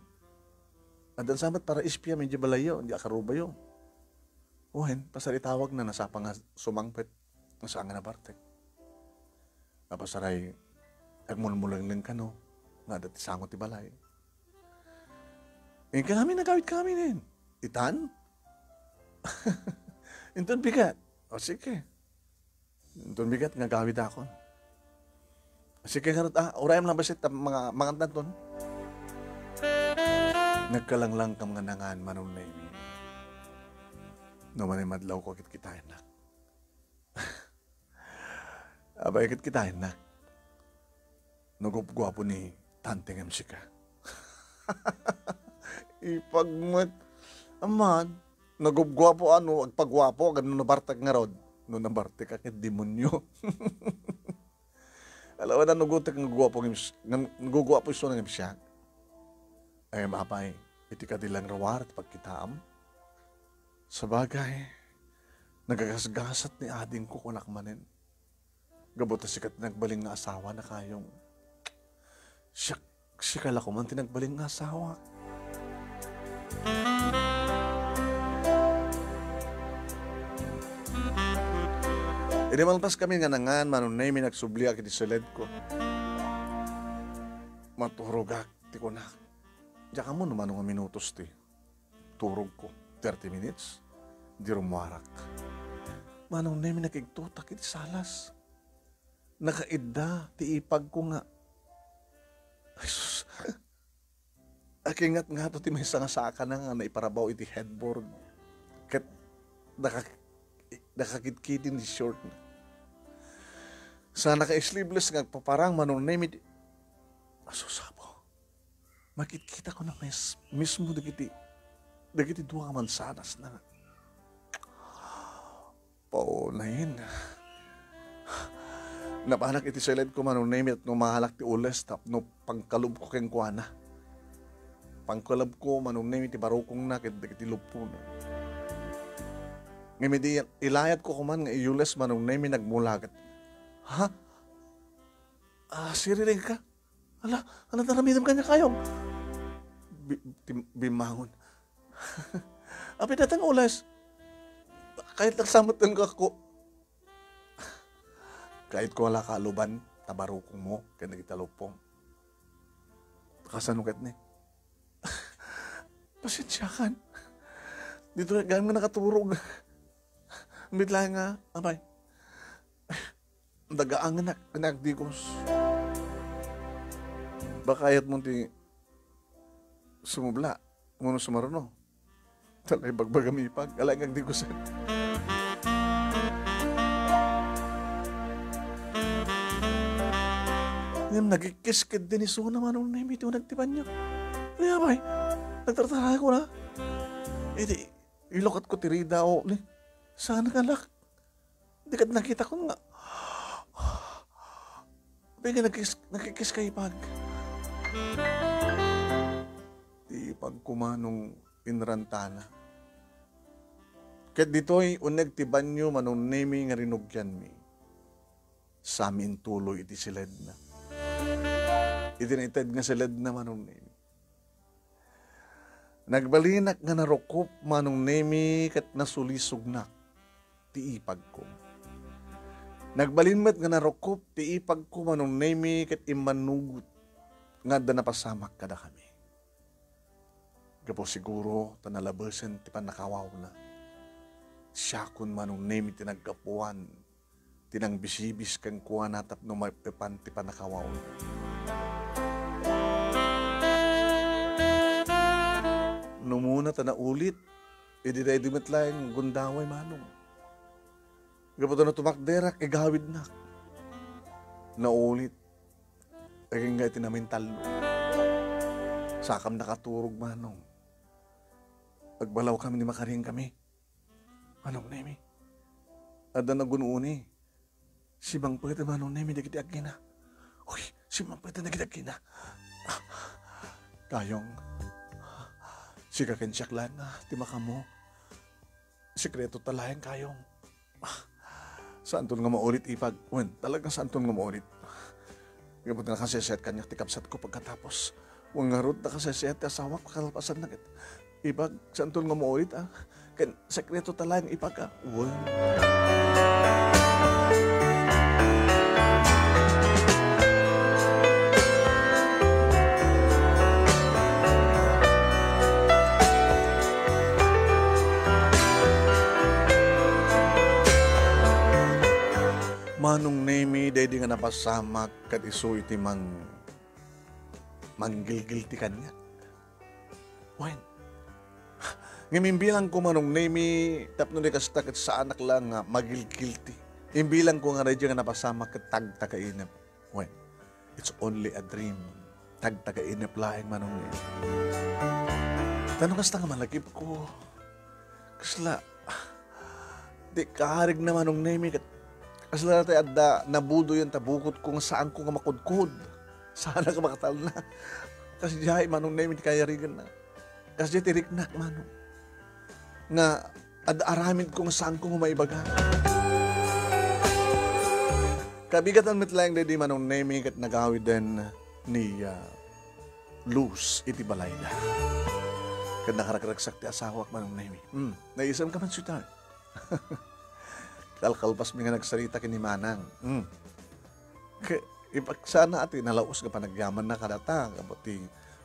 Addan samat para ispia, medyo balayo, di akarubayo. Wen, pasaritawag na, nasapa nga sumangpet, nga saan nga nabartek. Napasaray, agmulmulengleng kano, nga adda ti sango ti balay. Inka kami, nagawid kami nen. Itan? Inton bigat. O, sige. Inton bigat nga gawidakon. Sige, ngarud, a, urayam lang basit ta mga, mangantanton. Nagkalanglang kam nga nangan, Manong Nemi. No manimadlaw ko ket kitaennak. Abay, ket kitaennak. Nagupguapo ni Tante ngem sika. Ipag met. Amman, nagupguapo, ano, agpaguapo, agano nabartek ngarud. No nabartek a ket demonyo. Alawana, nagutek nga guapo ngem s-, ngem, naguguapo isuna ngem siak. Ay, mapay, iti kadi lang ruar ti pagkitaam. Sabagay, nagagasgasat ni adingko, kunak manen. Gapu ta sika ti nagbalin nga asawa na, Kayong. Siak, sika la koman ti nagbalin nga asawa. Idi malpas kami nga nangan, Manong Nemi, nagsubliak iti siledko. Maturogak, ti kunak. Diak ammo no mano nga minutos ti turogko. Thirty minutes, di rumuarak. Manong Nemi, nakigtutak iti salas. Nakaidda ti ipagko nga, ay sus, akingat ngato ti maysa nga sakana nga naiparabaw iti headboard. Ket naka-, nakakitkiti ti short na. Sa naka-sleeveless nga agpaparang, Manong Nemi, di, asusabo. Makitkitakon a mis-, mismo dagiti, dagiti dua nga mansanas na. Paulayen. Napanak iti siledko, Manong Nemi, tapno mahalak ti ules tapno pangkalubko kenkuana. Pangkalubko, Manong Nemi, ti barukongna ket dagiti luppona. Ngem idi ilayatko koman nga iyules, Manong Nemi, nagmulagat. Ha? Ah, siriring ka? Ala, ano taramidem kanya, Kayong? Bi-, tim-, bimmangon. Apay dayta nga ules? Kayat lang sa met nga ko. Kayat ko ala kaluban, ta barukongmo, ken dagiti luppom. Kasano ket ni? Pasensiakan. Dito nga nakaturog. Ambit lang nga, apay. Dagaangenak, nagdigos. Baka ayat mo ti sumubla, ngano sumaruno. Talay bagbagam ipag, alay nga agdigusan. Ngem nagikkisked din isuna, Manong Nemi, ti uneg ti banio. Kaya bay, nagtartaray ko na. Iti, ilukatko ti rida, o, ni, saan nga lak? Di ket nakitakon nga, Apay nga nagkis-, nagkikis ka, ipag? Ti ipag ko, manong, inrantana. Ket ditoy, uneg ti banio, Manong Nemi, nga rinugianmi. Saanmi intuloy iti siledna. Iti naited nga siledna, Manong Nemi. Nagbalinak nga narukop, Manong Nemi, ket nasulisognak ti ipagko. Nagbalin met nga narukop ti ipagko, Manong Nemi, ket immanugot nga adda napasamak kadakami. Gapu siguro ta nalabesen ti pannakawawna. Siakon, Manong Nemi, ti naggapuan ti nangbisibis kenkuana tapno maipan ti pannakawawna. No umuna ta naulit, idi daydi met laeng gundaway, manong. Gapu ta no tumakderak, igawidnak. Naulit. Agingga iti namintallo. Sakam nakaturog, manong. Agbalawkami ni makariingkami. Manong Nemi. Adda nagun-oni. Simangpet, Manong Nemi, dagiti agina. Uy, simangpet dagiti agina. Ah, Kayong, sika ken siak laeng, ah, ti makaammo. Sekreto ta laeng, Kayong. Ah, saanton nga maulit, ipag. Wen, talaga saanton nga maulit. Gapu ta nakasesayat kaniak ti kabsatko pagkatapos. Wen ngarud, nakasesayat ti asawak, pakalpasanna ket. Ipag, saanton nga maulit, ah? Ken sekreto ta laeng, ipag, ah. Wen. Manong Nemi, daydi nga napasamak ket isu iti mang-, manggilgilti kaniak. Wen. Ngem imbilangko, Manong Nemi, tapno di kasta ket saanak laeng nga magilgilti. Imbilangko nga daydi nga napasamak ket tagtagainep. Wen. It's only a dream. Tagtagainep laeng, Manong Nemi. Ta no kasta nga malagipko, kasla, di kaarigna, Manong Nemi, ket kasla ti adda nabudoyen ta bukotko nga saanko nga makudkod. Saanak nga makatalna. Kasdiay, Manong Nemi, ti kayariganna. Kasdiay ti riknak, Manong. Nga ad-aramidko nga saanko nga maibaga. Kabigatan met laeng daydi, Manong Nemi, ket nagawiden ni, ah, Luz iti balayda. Ket nakaragragsak ti asawak, Manong Nemi. Hmm, naisemka man, sweetheart. Kalkalpasmi nga nagsarita ken ni Manang. Hmm. Ke-, ipaksana ti nalaus nga panagyamanna kadata, gapu ti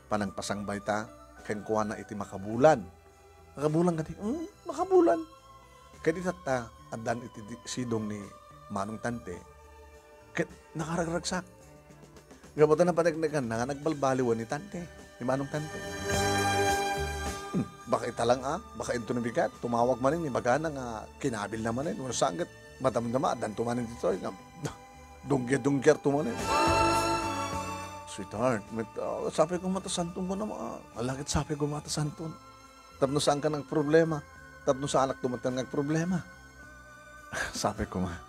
panangpasangbayta kenkuana iti makabulan. Makabulan kadi? Hmm, makabulan. Kadi tatta, addan iti di-, sidong ni Manong Tante. Ket nakaragragsak. Gapu ta napaneknekanna nga nagbalbaliwen ni Tante, ni Manong Tante. Hmm, baka ita lang, ah, baka inton bigat, tumawag manen, ibagana nga kinabilna manen, wenno saan ket madamdama, addanto manen ditoy, nga dungger-dunggerto manen. Sweetheart, met, ah, sapay koma ta saanton kunam, ah, ala ket sapay koma ta saanton. Tapno saanka nga agproblema. Tapno saanak met nga agproblema. Sapay koma.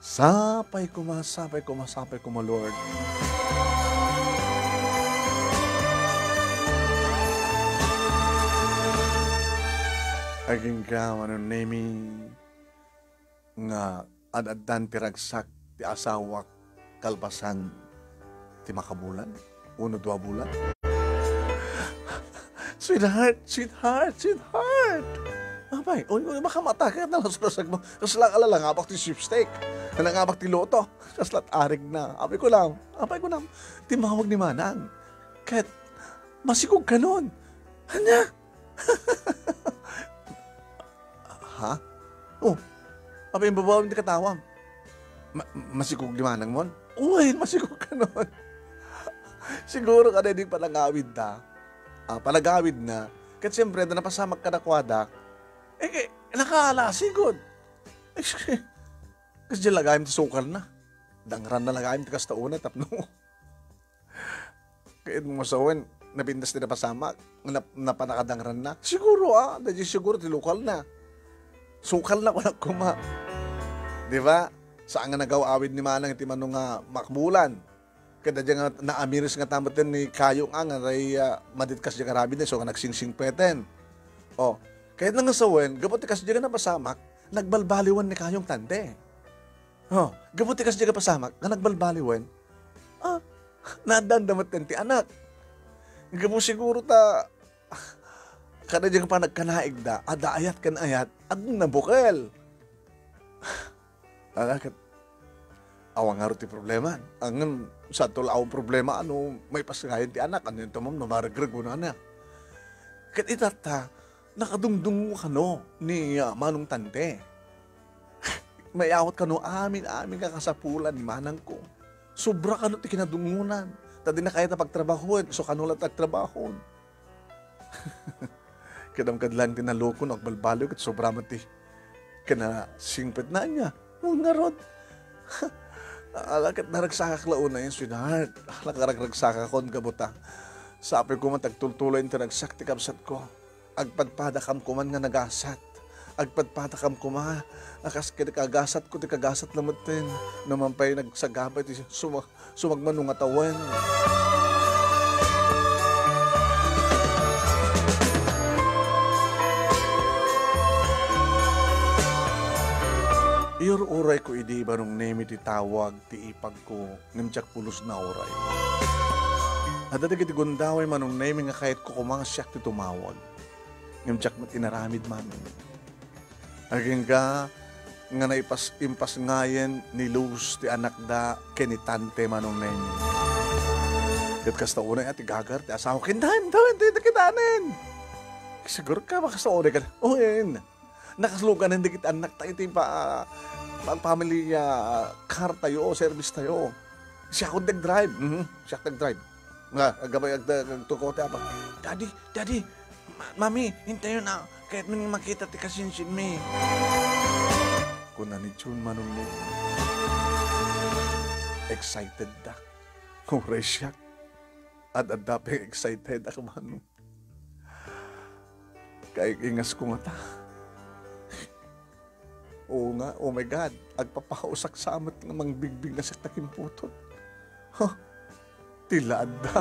Sapay koma, sapay koma, sapay koma, Lord. Agingga, Manong Nemi, nga ad-addan ti ragsak ti asawak kalpasan ti makabulan, uno dua bulan. Sweetheart, sweetheart, sweetheart. Apay, uy, uy, baka mata ka, nalaslasag mo. Kasla ka lang, nangabak ti sweepstake. Nangabak ti lotto. Kasla ti arigna. Apay kunam, apay kunam, timawag ni Manang. Ket, masikog kanon. Ania? Ha? Oh, apay, imbabawam ti katawam. Ma-, masikog ni Manang mon? Uy, masikog kanon. Siguro kada di panagawid ta. Ah, panagawid na. Ket siyempre, da napasamak kadakuada. Eh, eh, nakaala, sigud. Kasi lagayam ti sukar na. Dangran na lagayam ti kasta una, tapno. Kayat mo sawen, napintas ti napasamak, nap-, napanakadangran na. Siguro, ah, dahil siguro ti lokal na. Sukal na ko na kuma. Di ba? Saan nga nagaw-awid ni manang iti mano nga makbulan. Ket adda nga naamiris nga tameten ni Kayong a nga ray, ah, madit kasdiay nga aramid, so nga nagsingsingpeten. Oh, ket nangasawen, gapu ti kasdiay nga napasamak, nagbalbaliwen ni Kayong tante. Oh, gapu ti kasdiay nga pasamak, nga nagbalbaliwen, ah, naaddaanda metten ti anak. Gapu siguro ta, kada diay nga panagkanaigda, adda ayat ken ayat, agnabukel. Ala ket, awan ngarud ti problema. Ngem, saanto la awan problema, ano, maipasngayen ti anak, ano yun, tamam, no, maregreg, kunana. Ket itatta, nakadungdungngo kano ni, ah, Manong Tante. Mayawat kano amin, amin nga kasapulan ni manangko. Sobra kano ti kinadungngonan. Ta di na kayat a pagtrabahoen, so kano la ti agtrabahoen. Kadam kad lang ti naloko no agbalbaliw ket sobra met ti kinasingpetna ania. Wen ngarud. Ala ket naragsakak la unay, sweetheart. Ala, karag-, ragsakakon, gapu ta sapay koma ti agtultuloy ti ragsak ti kabsatko. Agpadpadakam koman nga nagasat. Agpadpadakam koma a kas ket kagasatko ti kagasat la metten. No man pay nagsagaba iti suma-, sumagmamano nga tawen. Iyur-urayko idi Manong Nemi ti tawag ti ipagko, ngem diak pulos nga uray. Adda dagiti gundaway Manong Nemi nga kayatko koma nga siak ti tumawag. Ngem diak met inaramid, Mami. Agingga nga naipas-, impasngayen ni Luz ti anakda ken ni Tante Manong Nemi. Ket kasta unay a ti gagar ti asawa, "Kintan, tan, ti, ti, kitanen!" Siguro ka, makasta unay ka, "Uy, nakaslukanen dagiti annakta iti pa-, pa-, family, ah, car tayo, service tayo." Siak ti agdrive. Mhm. Siak ti agdrive. Nga, agabay agda-, agtuko ti apak. "Daddy, Daddy, Ma-, Mami, intayo na. Kayatmi makita ti kasinsinmi." Kuna ni Jun Manong Neng. Excited da. Uray siak. Ad-adda pay excited ako, Manong. Kaikingasko ngata. Oo nga, oh my God, agpapaausak sa met nga mangbigbig nga sakta kimputot. Huh, ti la adda.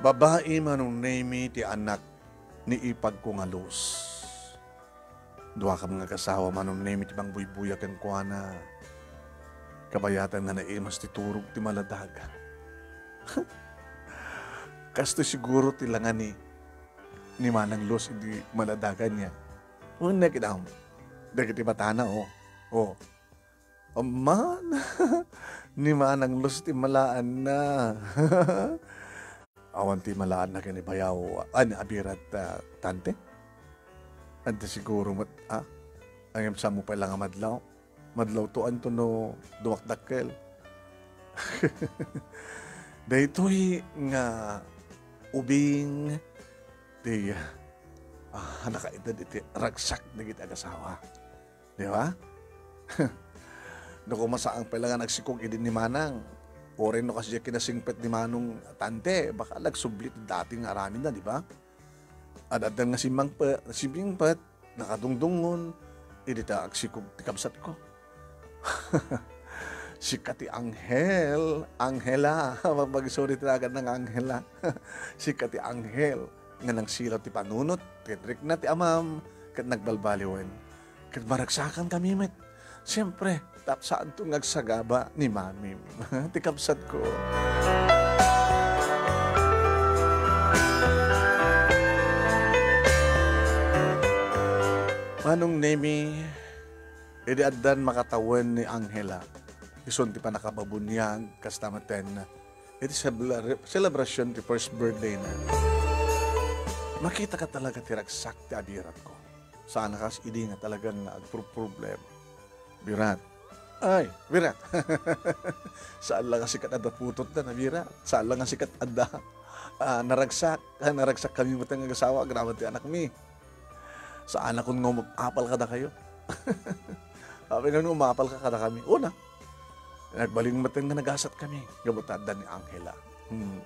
Babai Manong Nemi ti anak ni ipagko nga Luz. Duakam nga agasawa Manong Nemi ti mangbuybuya kenkuana. Kabayatan nga naimas ti turog ti maladaga. Kastoy siguro ti langa ni, ni Manang Luz idi maladaga niya. Wen, nakita mo dagiti matana, oh. Oh. Amman, ni Manang Luz ti malaanna. Awan ti malaanna ken ni bayaw, an, a birat, ah, tante? Adda siguro met, ah? Ngem, saanmo pay la nga madlaw? Madlawto anto no dumakdakkel? Daytoy nga ubing ti, ah, nakaitedda iti ragsak dagiti agasawa. Di ba? No koma saan pay la nga nagsikog idi ni Manang, uray no kasdiay kinasingpet ni Manong Tante, baka nagsubli ti dati nga aramidna, di ba? Ad-addan nga simmangpe-, simmingpet, nakadungdungon, idi ta agsikog ti kabsatko. Sika ti anghel, Anghela. Mapagsurit ti naganna nga Anghela. Sika ti anghel nga nangsilaw ti panunot ket rikna ti amam ket nagbalbaliwen. Ket maragsakan kami met. Siempre, tapsaanto nga agsagaba ni Mamim. Ti kabsatko. Manong Nemi, idi addan makatawen ni Angela, isun ti pannakababuniag, kasta metten, iti sebla-, selebrasyon ti first birthday na. Makita ka talaga ti ragsak ti abiratko. Saan a kas idi nga talagang agpro-, problema. Birat. Ay, birat. Saan la nga sikat adda putotna, birat. Saan la nga sikat adda, ah, naragsak. Ah, naragsak kami met nga agasawa, agraman ti anakmi. Saanakon nga umapal kadakayo. Apay nga umapal ka kadakami. Una, nagbalin met nga nagasat kami. Gapu ta adda ni Angela. Hmm.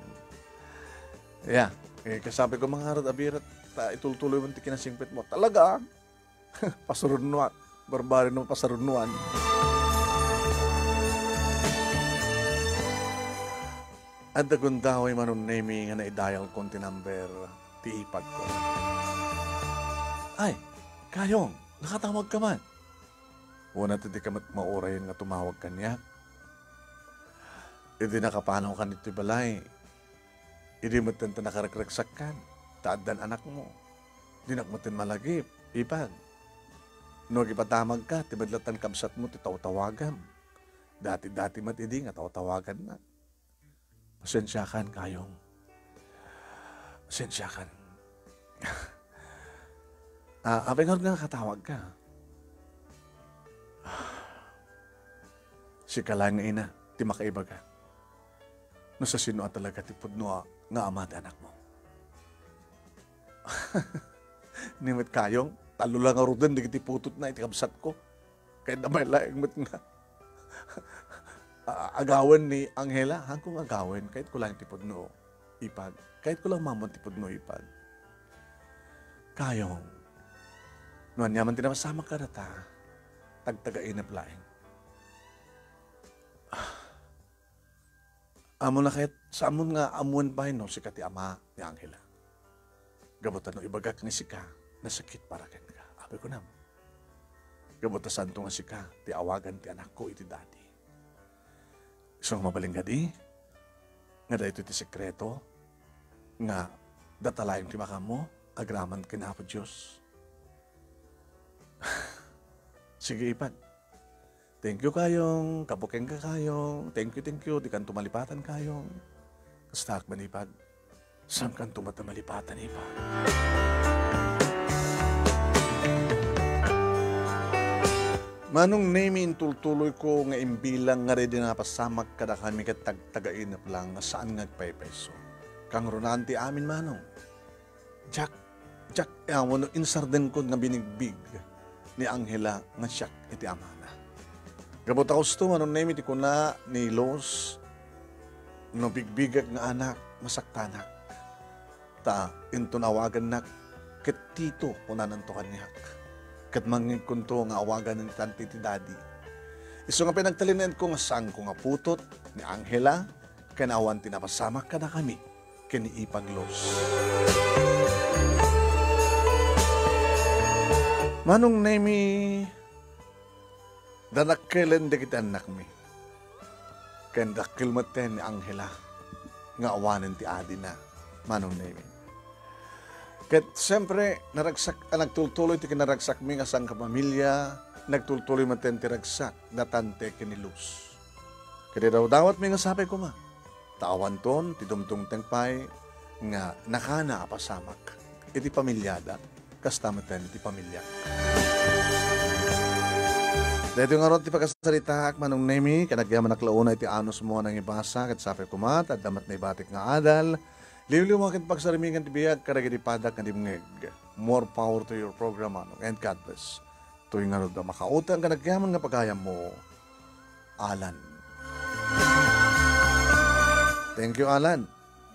Yeah. Eh, kasabi ko, "Mangarad, abirat, ta itultuloy mo ti kinasingpet mo." Talaga? Pasurunnuan. Barbari no pasurunnuan. Adda gundaway Manong Nemi nga naidial kon ti number ti ipag ko. "Ay, Kayong, nakatawag ka man." Wen, adda ka met maurayen nga tumawag kaniak. Idi nakapanawkan iti balay, idi metten ta nakaragsaksakkan, ta addan anakmo. Dinak metten malagip, ipag. No agipadamagka, ti met latta kabsatmo ti tawtawagam. Dati-dati met idi nga tawtawagannak. Pasensiakan, Kayong. Pasensiakan. Ah, apay ngarud nga nakatawag ka? Sika laeng nga ina ti makaibaga no sasino a talaga ti pudno a, nga ama ti anakmo. Ni met, Kayong, tallo la ngaruden dagiti putotna iti kabsatko. Ket amay laeng met nga a-, agawen ni Angela, haanko nga agawen, kayatko laeng ti pudno, ipag. Kayatko laeng mamon ti pudno, ipag. Kayong, no aniaman ti napasamak kadata, tagtagainep laeng. Ammona ket, saan nga ammoen pay no sika ti ama ni Angela. Gapu ta no ibagak nga sika, nasakit para kenka. Apay, kunam. Gapu ta saanto nga sika ti awagan ti anakko iti dadi. Isu nga mabalin kadi, nga daytoy ti sekreto, nga data laeng ti makaammo, agraman ken Apo Dios. Sige, ipag. Thank you, Kayong. Kapuken ka, Kayong. Thank you, thank you. Dikanto malipatan, Kayong. Kastaak man, ipag. Saankanto met a malipatan, ipag. Manong Nemi, intultuloy ko nga imbilang nga daydi napasamak kadakami ket tagtagainep lang nga saan nga agpaypayso. Kangrunaan ti amin, Manong. Diak, diak, eh, wenno insardenko nga binigbig ni Angela nga siak iti amana. Gapu ta kastoy, Manong Nemi, ti kuna ni Luz, no bigbigak nga anak, masaktanak. Ta inton awagannak, ket Tito, kunananto kaniak. Ket mangngegkonto nga awagan ni Tante ti Dadi. Isu nga pinagtalinaedko nga saanko nga putot ni Angela, ken awan ti napasamak kadakami ken ni Ipag Luz. Manong Nemi, dadakkelen dagiti annakmi. Ken dakkel metten ni Angela nga awanen ti adina, Manong Nemi. Ket siempre, naragsak, a, nagtultuloy ti kinaragsakmi nga sangkapamilya, nagtultuloy metten ti ragsak da Tante ken ni Luz. Ket idawdawatmi nga sapay koma, ta awanton ti dumdumteng pay nga nakana a pasamak iti pamilyada, kasta metten iti pamilya. Daytoy ngarud ti pakasaritaak, Manong Nemi, ket agyamanak la unay iti anusmo a nangibasa, ket sapay koma, ta adda met naibatik nga adal, liwliwa ket pagsarmingan ti biag kadagiti padak nga dimngeg. More power to your program, Manong, and God bless. Toy ngarud a makautang ken agyaman nga pagayammo, Alan. Thank you, Alan.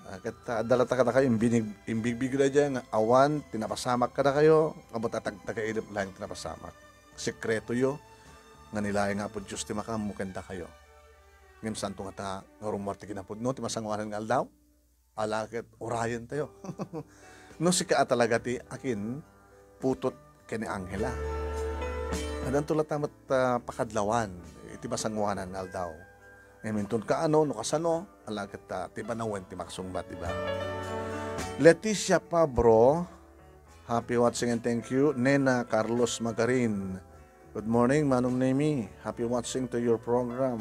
Ah, ket, ah, adda latta kadakayo, imbinig-, imbigbig daydiay nga awan ti napasamak kadakayo, gapu ta tagtagainep laeng ti napasamak. Sekretoyo nga ni laeng nga Apo Dios ti makaammo ken dakayo. Ngem saanto ngata nga rummuar ti kinapudno ti masangoanan nga aldaw? Ala ket urayentayo. No sika a talaga ti akin, putot ken ni Angela. Addanto latta met, ah, pakadlawan iti masangoanan nga aldaw. Ngem inton kaano, no kasano, ala ket, ah, ti panawen ti makasungbat, di ba? Leticia Pabro, happy watching and thank you. Nena Carlos Magarin, good morning, Manong Nemi. Happy watching to your program.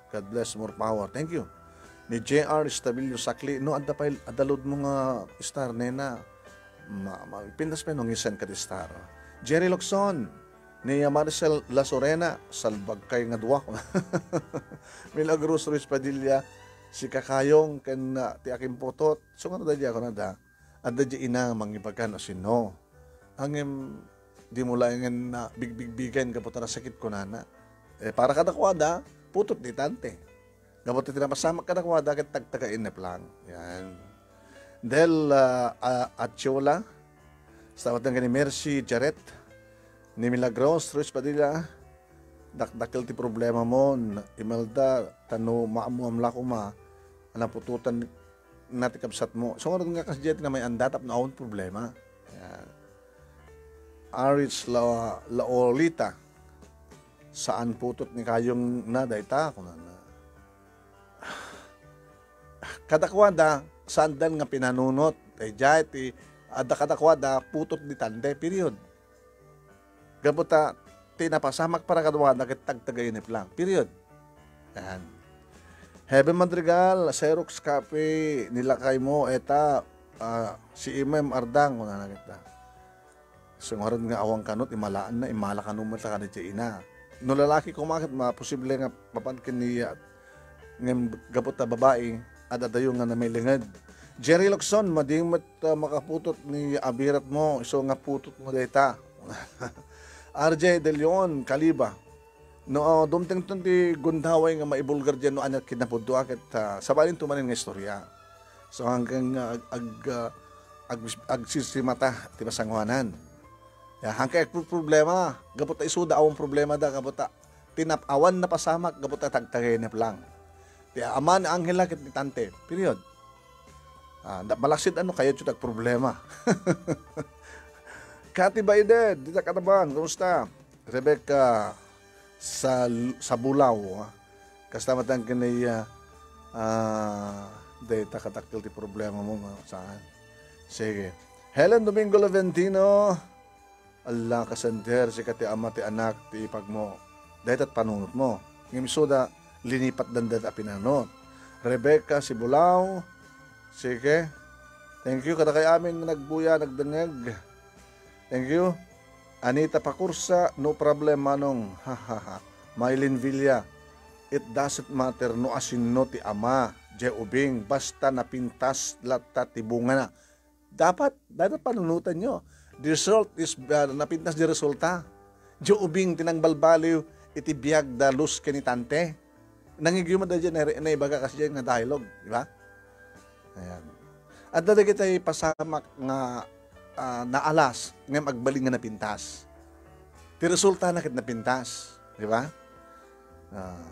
God bless, more power. Thank you. Ni J R Estabilio Sakli, no, adda pay, adda load mo nga star, nena. Ma, ma, pintas pa no ngisan ka di star. Jerry Locson, ni Maricel Lasorena, salbag kay nga duwa. Milagros Ruiz Padilla, si Kakayong, ken, ah, ti akin putot. So, nga na da, di ako na da. Adda di ina nga mangibagan a sino. Ngem, di mo laengen na bigbigbigen gapu ta nasakit kunana. Eh, para kadakuada, putot ni tante. Gapu ti napasamak kadakuada, ket tagtagainep lang. Yan. Del, ah, ah, Atiola, sa awaten ken ni Mercy Jarrett, ni Milagros Ruiz Padilla, dakdakkel ti problema mo, Imelda, ta no maammuamla koma, a naputotan na ti kabsat mo. So, nga kasdiet nga may anda tapno awan problema. Yan. Arich La, Laolita, saan putot ni kayong na dayta, kunana. Kadakuada, saandan nga pinanunot. Daydiay ti adda kadakuada, putot ni tante, period. Gapu ta, ti napasamak para kaduada, ket tagtagainip lang. Period. Yan. Heaven Madrigal, Xerox copy, ni lakay mo, eta, ah, si Imem Ardang, kunana kita. Sungarad nga awan kano, imalaan na, imala kano met kadi ti ina. No lalaki koma ket maposible nga mapan ken ni, ah, ngem gapu ta babai, ad-adayo nga namailinged. Jerry Locson, madi met, ah, makaputot ni abirat mo, isu nga putot mo dayta. R J De Leon, Kaliba. No, ah, dumtengton ti gundaway nga maibulgar diay no ania kinapudno a ket, ah, sabalin tumanen nga istorya. So, hanggang, ah, ag-, ag-, ah, ag-, agsisimata ti masangoanan. Ya, hangkay agproproblema, gapu ta isuda, awan problema da, gapu ta tinap-, awan napasamak, gapu ta tagtagainip lang. Ti ama ni Angela ket ni tante, period. Ah, da-, malaksid ano, kayatyo ti agproblema. Kati Baided, dita Kataban, kumusta? Rebecca sa, sa Bulao, ah. Kasta met ang kinay, ah, ah, dayta kadakkel ti problema mo, nga saan? Sige. Helen Domingo Leventino, ala, kasenter, sika ti ama ti anak, ti ipag mo. Dayta ti panunot mo. Ngem isuda, linipat danda a pinanunot. Rebecca Sibulao, sige. Thank you, kadakay amin nga nagbuya, nagdengngeg. Thank you. Anita Pakursa, no problem, Manong. Ha, ha, ha. Mylene Villa, it doesn't matter no asinno ti ama, Jay Ubing, basta napintas latta ti bungana. Dapat, dapat panunutan nyo. The result is, uh, napintas di resulta. Jay Ubing, ti nangbalbaliw, iti biag da Luz ken ni Tante. Nangigyuman da dyan, na, naibaga kasi dyan nga dialogue, di ba? Ayan. Adda dagiti pasamak nga, ah, naalas, ngem agbalin nga napintas. Ti resulta na ket napintas, di ba? Ah,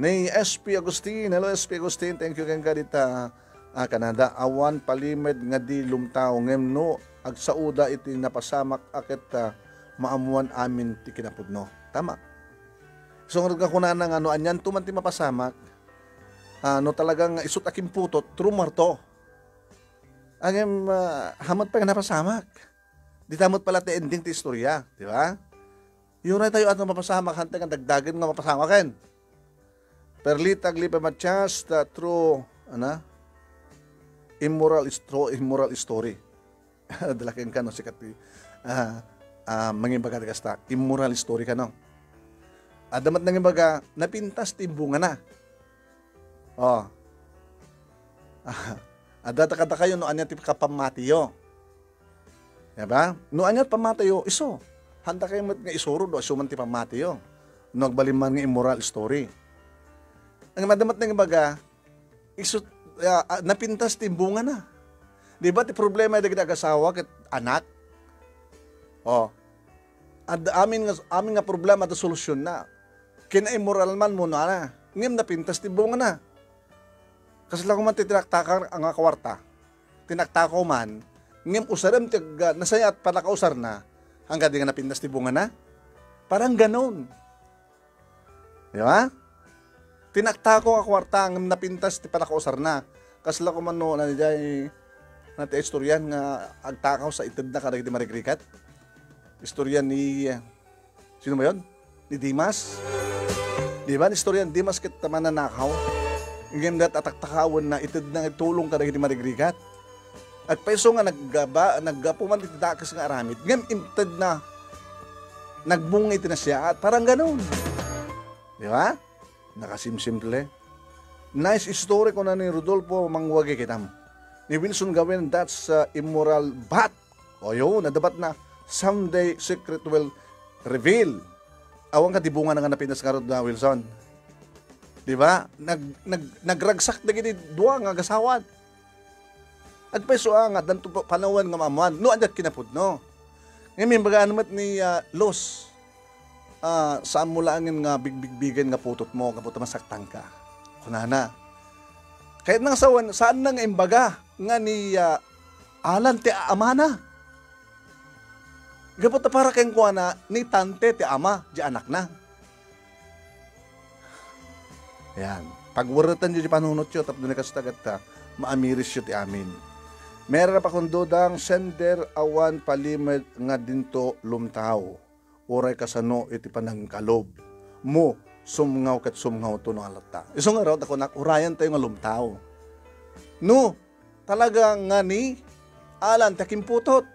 ni S P Agustin, hello, S P Agustin, thank you kenka dita, ah, Canada. Awan palimed nga di lumtao, ngem no agsaoda iti napasamak a ket, ah, maammuan amin ti kinapudno. Tama. Isu ngarud nga kunana nga no anianto man ti mapasamak, ah, no talagang isut a kimputot, true marto. Ngem, ah, hamat pay nga napasamak. Dita met pala ti ending ti istorya, di ba? Uray tayo adda mapasamak, hantay nga dagdagen nga mapasamaken. Perlita Aglipa Matias, the true, ana? Immoral is-, true immoral story. Dalaken ka, no, sikat ti, ah, ah, mangibaga ti kasta. Immoral story ka, no? Adda met nangibaga, napintas ti bungana. Oh. Adda ta kadakayo no ania ti kapammatiyo. Di ba? No ania ti pammatiyo, isu. Handa kayo met nga isuro no isu man ti pammatiyo. No agbalin man nga immoral story. Ang madama met nangibaga, isu, ah, ah, napintas ti bungana. Di ba ti problema dagiti agasawa ket anak? Oh. Adda amin nga, amin nga problema adda solusyon na. Kinaimmoral man mo na, ngem napintas ti bungana. Kasla ko man ti tinaktakar nga kwarta. Tinaktako man, ngem usarem ti ag-, nasayaat pannakausarna, hangga di nga napintas ti bungana. Parang ganon. Di ba? Tinaktako a kwarta ngem napintas ti pannakausarna. Kasla ko man no, nadiay, na ti istoryan nga agtakaw sa itedna kadagiti marigrigat. Istorya ni, sino ba yon? Ni Dimas? Di ba, istorya ni Dimas ket mananakaw? Ngem dat ataktakawen na itedna nga tulong kadagiti marigrigat. Agpayso nga naggaba-, naggapu man iti dakes nga aramid, ngem inted na nagbunga iti nasayaat. Parang ganun. Di ba? Nakasimsimple. Nice story, kuna ni Rodolfo Manguagi kitam. Ni Wilson Gawin, that's, uh, immoral, but, o yun, nadabat na, someday secret will reveal. Awan ka di bunga na nga napintas ngarud na, Wilson. Di ba? Nag-, nag-, nagragsak dagiti dua nga agasawat. Agpayso a nga addanto panawen nga maammoan no adda kinapudno. Ngem imbagana met ni, ah, Luz, ah, saanmo laengen nga bigbigbigen nga putotmo gapu ta masaktangka. Kunana, kayatna nga sawen, saanna nga imbaga nga ni, ah, Alan ti amana. Gapu ta para kenkuana, ni Tante ti ama, di anakna. Ayan. Pagwerretanyo di panunotyo, tapno ni kasta ket, ah, maamirisyo ti amin. Meron a pakundudang sender awan palimed nga dinto lumtao. Uray kasano iti panangkalub mo, sumngaw ket sumngawto no alatta. Isu ngarud, kunak, urayan tayo nga lumtao. No, talaga nga ni Alan ti akimputot.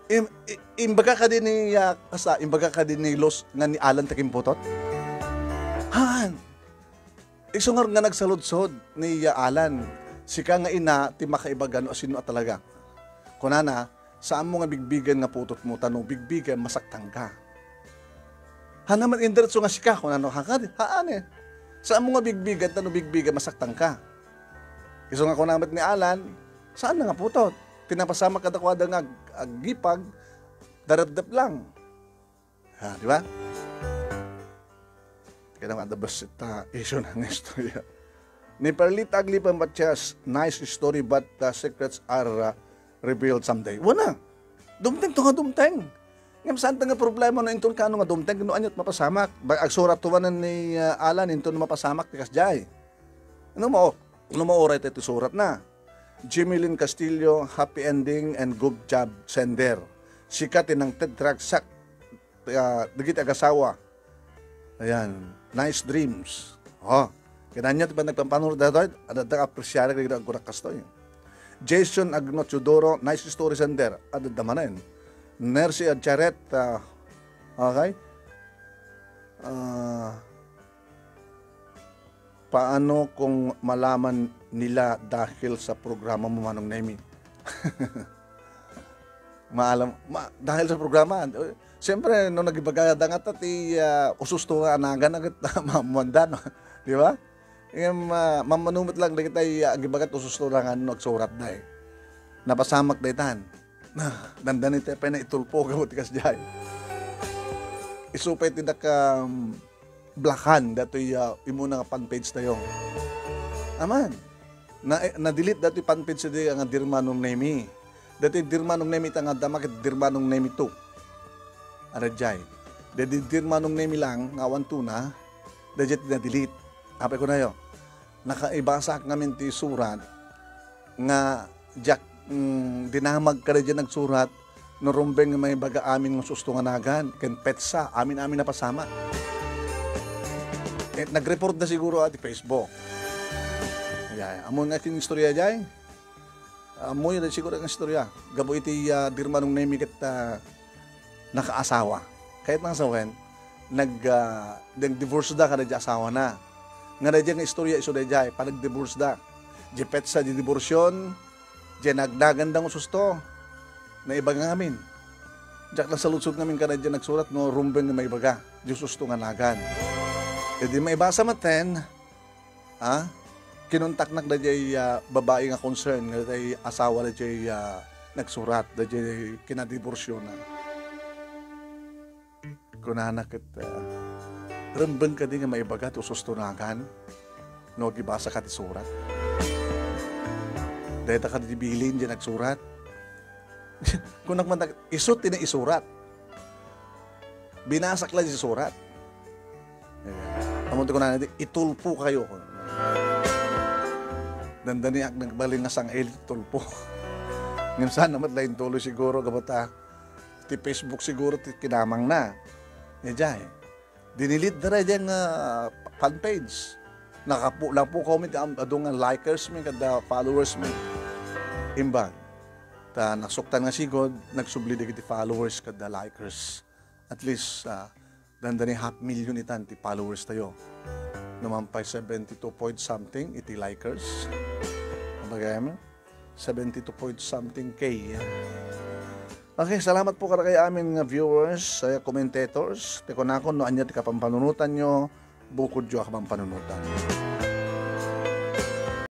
Im-, i-, imbaga kadi ni, ah, kasta, imbaga kadi ni Luz nga ni Alan ti akimputot? Han! Isu ngarud nga nagsaludsod ni, ah, Alan, sika nga ina ti makaibaga no asino a talaga. Kunana, saanmo nga bigbigen nga putotmo, ta no bigbigen, masaktangka. Haan naman indiretso nga sika, kunana, haan kadi, haan eh. Saanmo nga bigbigen, ta no bigbigen, masaktangka. Isu nga kuna met ni Alan, saanna nga putot? Ti napasamak kadakuada nga ag-, aggipag, darepdep lang. Ha, di ba? Kaya naman, the best ita, issue ng istorya. Ni Perlita Aglipan Matias, nice story, but the secrets are, uh, revealed someday. Wana, dumteng to nga dumteng. Ngem saan ta nga problema no inton kaano nga dumteng, no aniat mapasamak. Ba-, agsurat to manen ni, uh, Alan, inton mapasamak ti kasdiay. Ano mo, no mauray tayo ti surat na. Jimmy Lynn Castillo, happy ending and good job, sender. Sika ti nangted ti ragsak, ah, dagiti agasawa. Ayan, nice dreams. Oh, kinanya ti panagpampanunot daytoy, adda apresyar dagiti aggunak kastoy. Jason Agno Teodoro, nice story, sender. Adda manen. Nercy Adcharet, ah, okay. Ah, Paano kung malaman nila dahil sa programa mo, Manong Nemi? Maalam, ma-, dahil sa programa, eh, siyempre, no nagibaga da nga ta ti, ah, ususto nga anagan, agit mamuanda, no? Di ba? Ngem, ah, mammanumet lang dagiti, ah, agibagat ususto nga no agsurat da, eh. Napasamak daytan. Na, dandani ti pay na itulpo, gapu ti kasdiay. Isu pay ti naka, um, blakan datoy, ah, imuna nga fan page tayo. Aman. Na, eh, na-delete datoy fan page di nga Dear Manong Nemi. Datoy Dear Manong Nemi ta nga adda ket Dear Manong Nemi two. Ara jay. Dadi Dear Manong Nemi lang nga awan two na. Dadi ti na-delete. Apay ko nayo. Nakaibasak ngamin ti surat nga diak, mm, dinamag kada diay nagsurat, no rumbeng nga maibaga amin nga susto nga nagan, ken petsa, amin-amin a pasamak. Eh, nag-report da siguro ti Facebook. Ay, ay, ammo nga kin istorya jay? Ammo yun siguro ang istorya. Gapu iti, ah, Dear Manong Nemi ket, ah, nakaasawa. Kayat nang sawen, nag, ah, nag-divorce da kada diay asawa na. Nga da diay nga istorya isu da diay, panag-divorce da. Diay petsa di diborsyon, diay nagnagan da nga susto. Naibaga ngamin. Diak lang saludsod ngamin kada diay nagsurat no rumbeng nga maibaga. Diay susto nga nagan. Idi maibasa maten, ah, kinuntaknak da diay, ah, babai nga concern, nga diay asawa da diay, ah, nagsurat, da diay kinadiborsyo na. Kunana ket, ah, "Rumbeng kadi nga maibaga ti usustonakan no agibasa ka ti surat? Dayta kadi ti bilin diay nagsurat?" Kunak man, "Isu ti naisurat. Binasak la diay surat." Eh, ammon ti kunana, "Itulpo kayo." Dandaniak nagbalin nga sang-il ti tulpo. Ngem saan met la intuloy siguro, gapu ta ti Facebook siguro ti kinamangna. Idiay, dinilit da ray diay nga fan page. Nakapu-, napukaw mi ti am-, adu nga likers mi kada followers mi. Imbag. Ta nasuktan nga sigud, nagsubli dagiti followers kada likers. At least, ah, dandani half million itan ti followers tayo. No man pay seventy-two point something iti likers. Abagay mo? Seventy-two point something K. Okay, salamat po kadagiti amin nga viewers, eh, commentators. Ti kunakon, no ania ti kapampanunotanyo, bukodyo a kapampanunotan.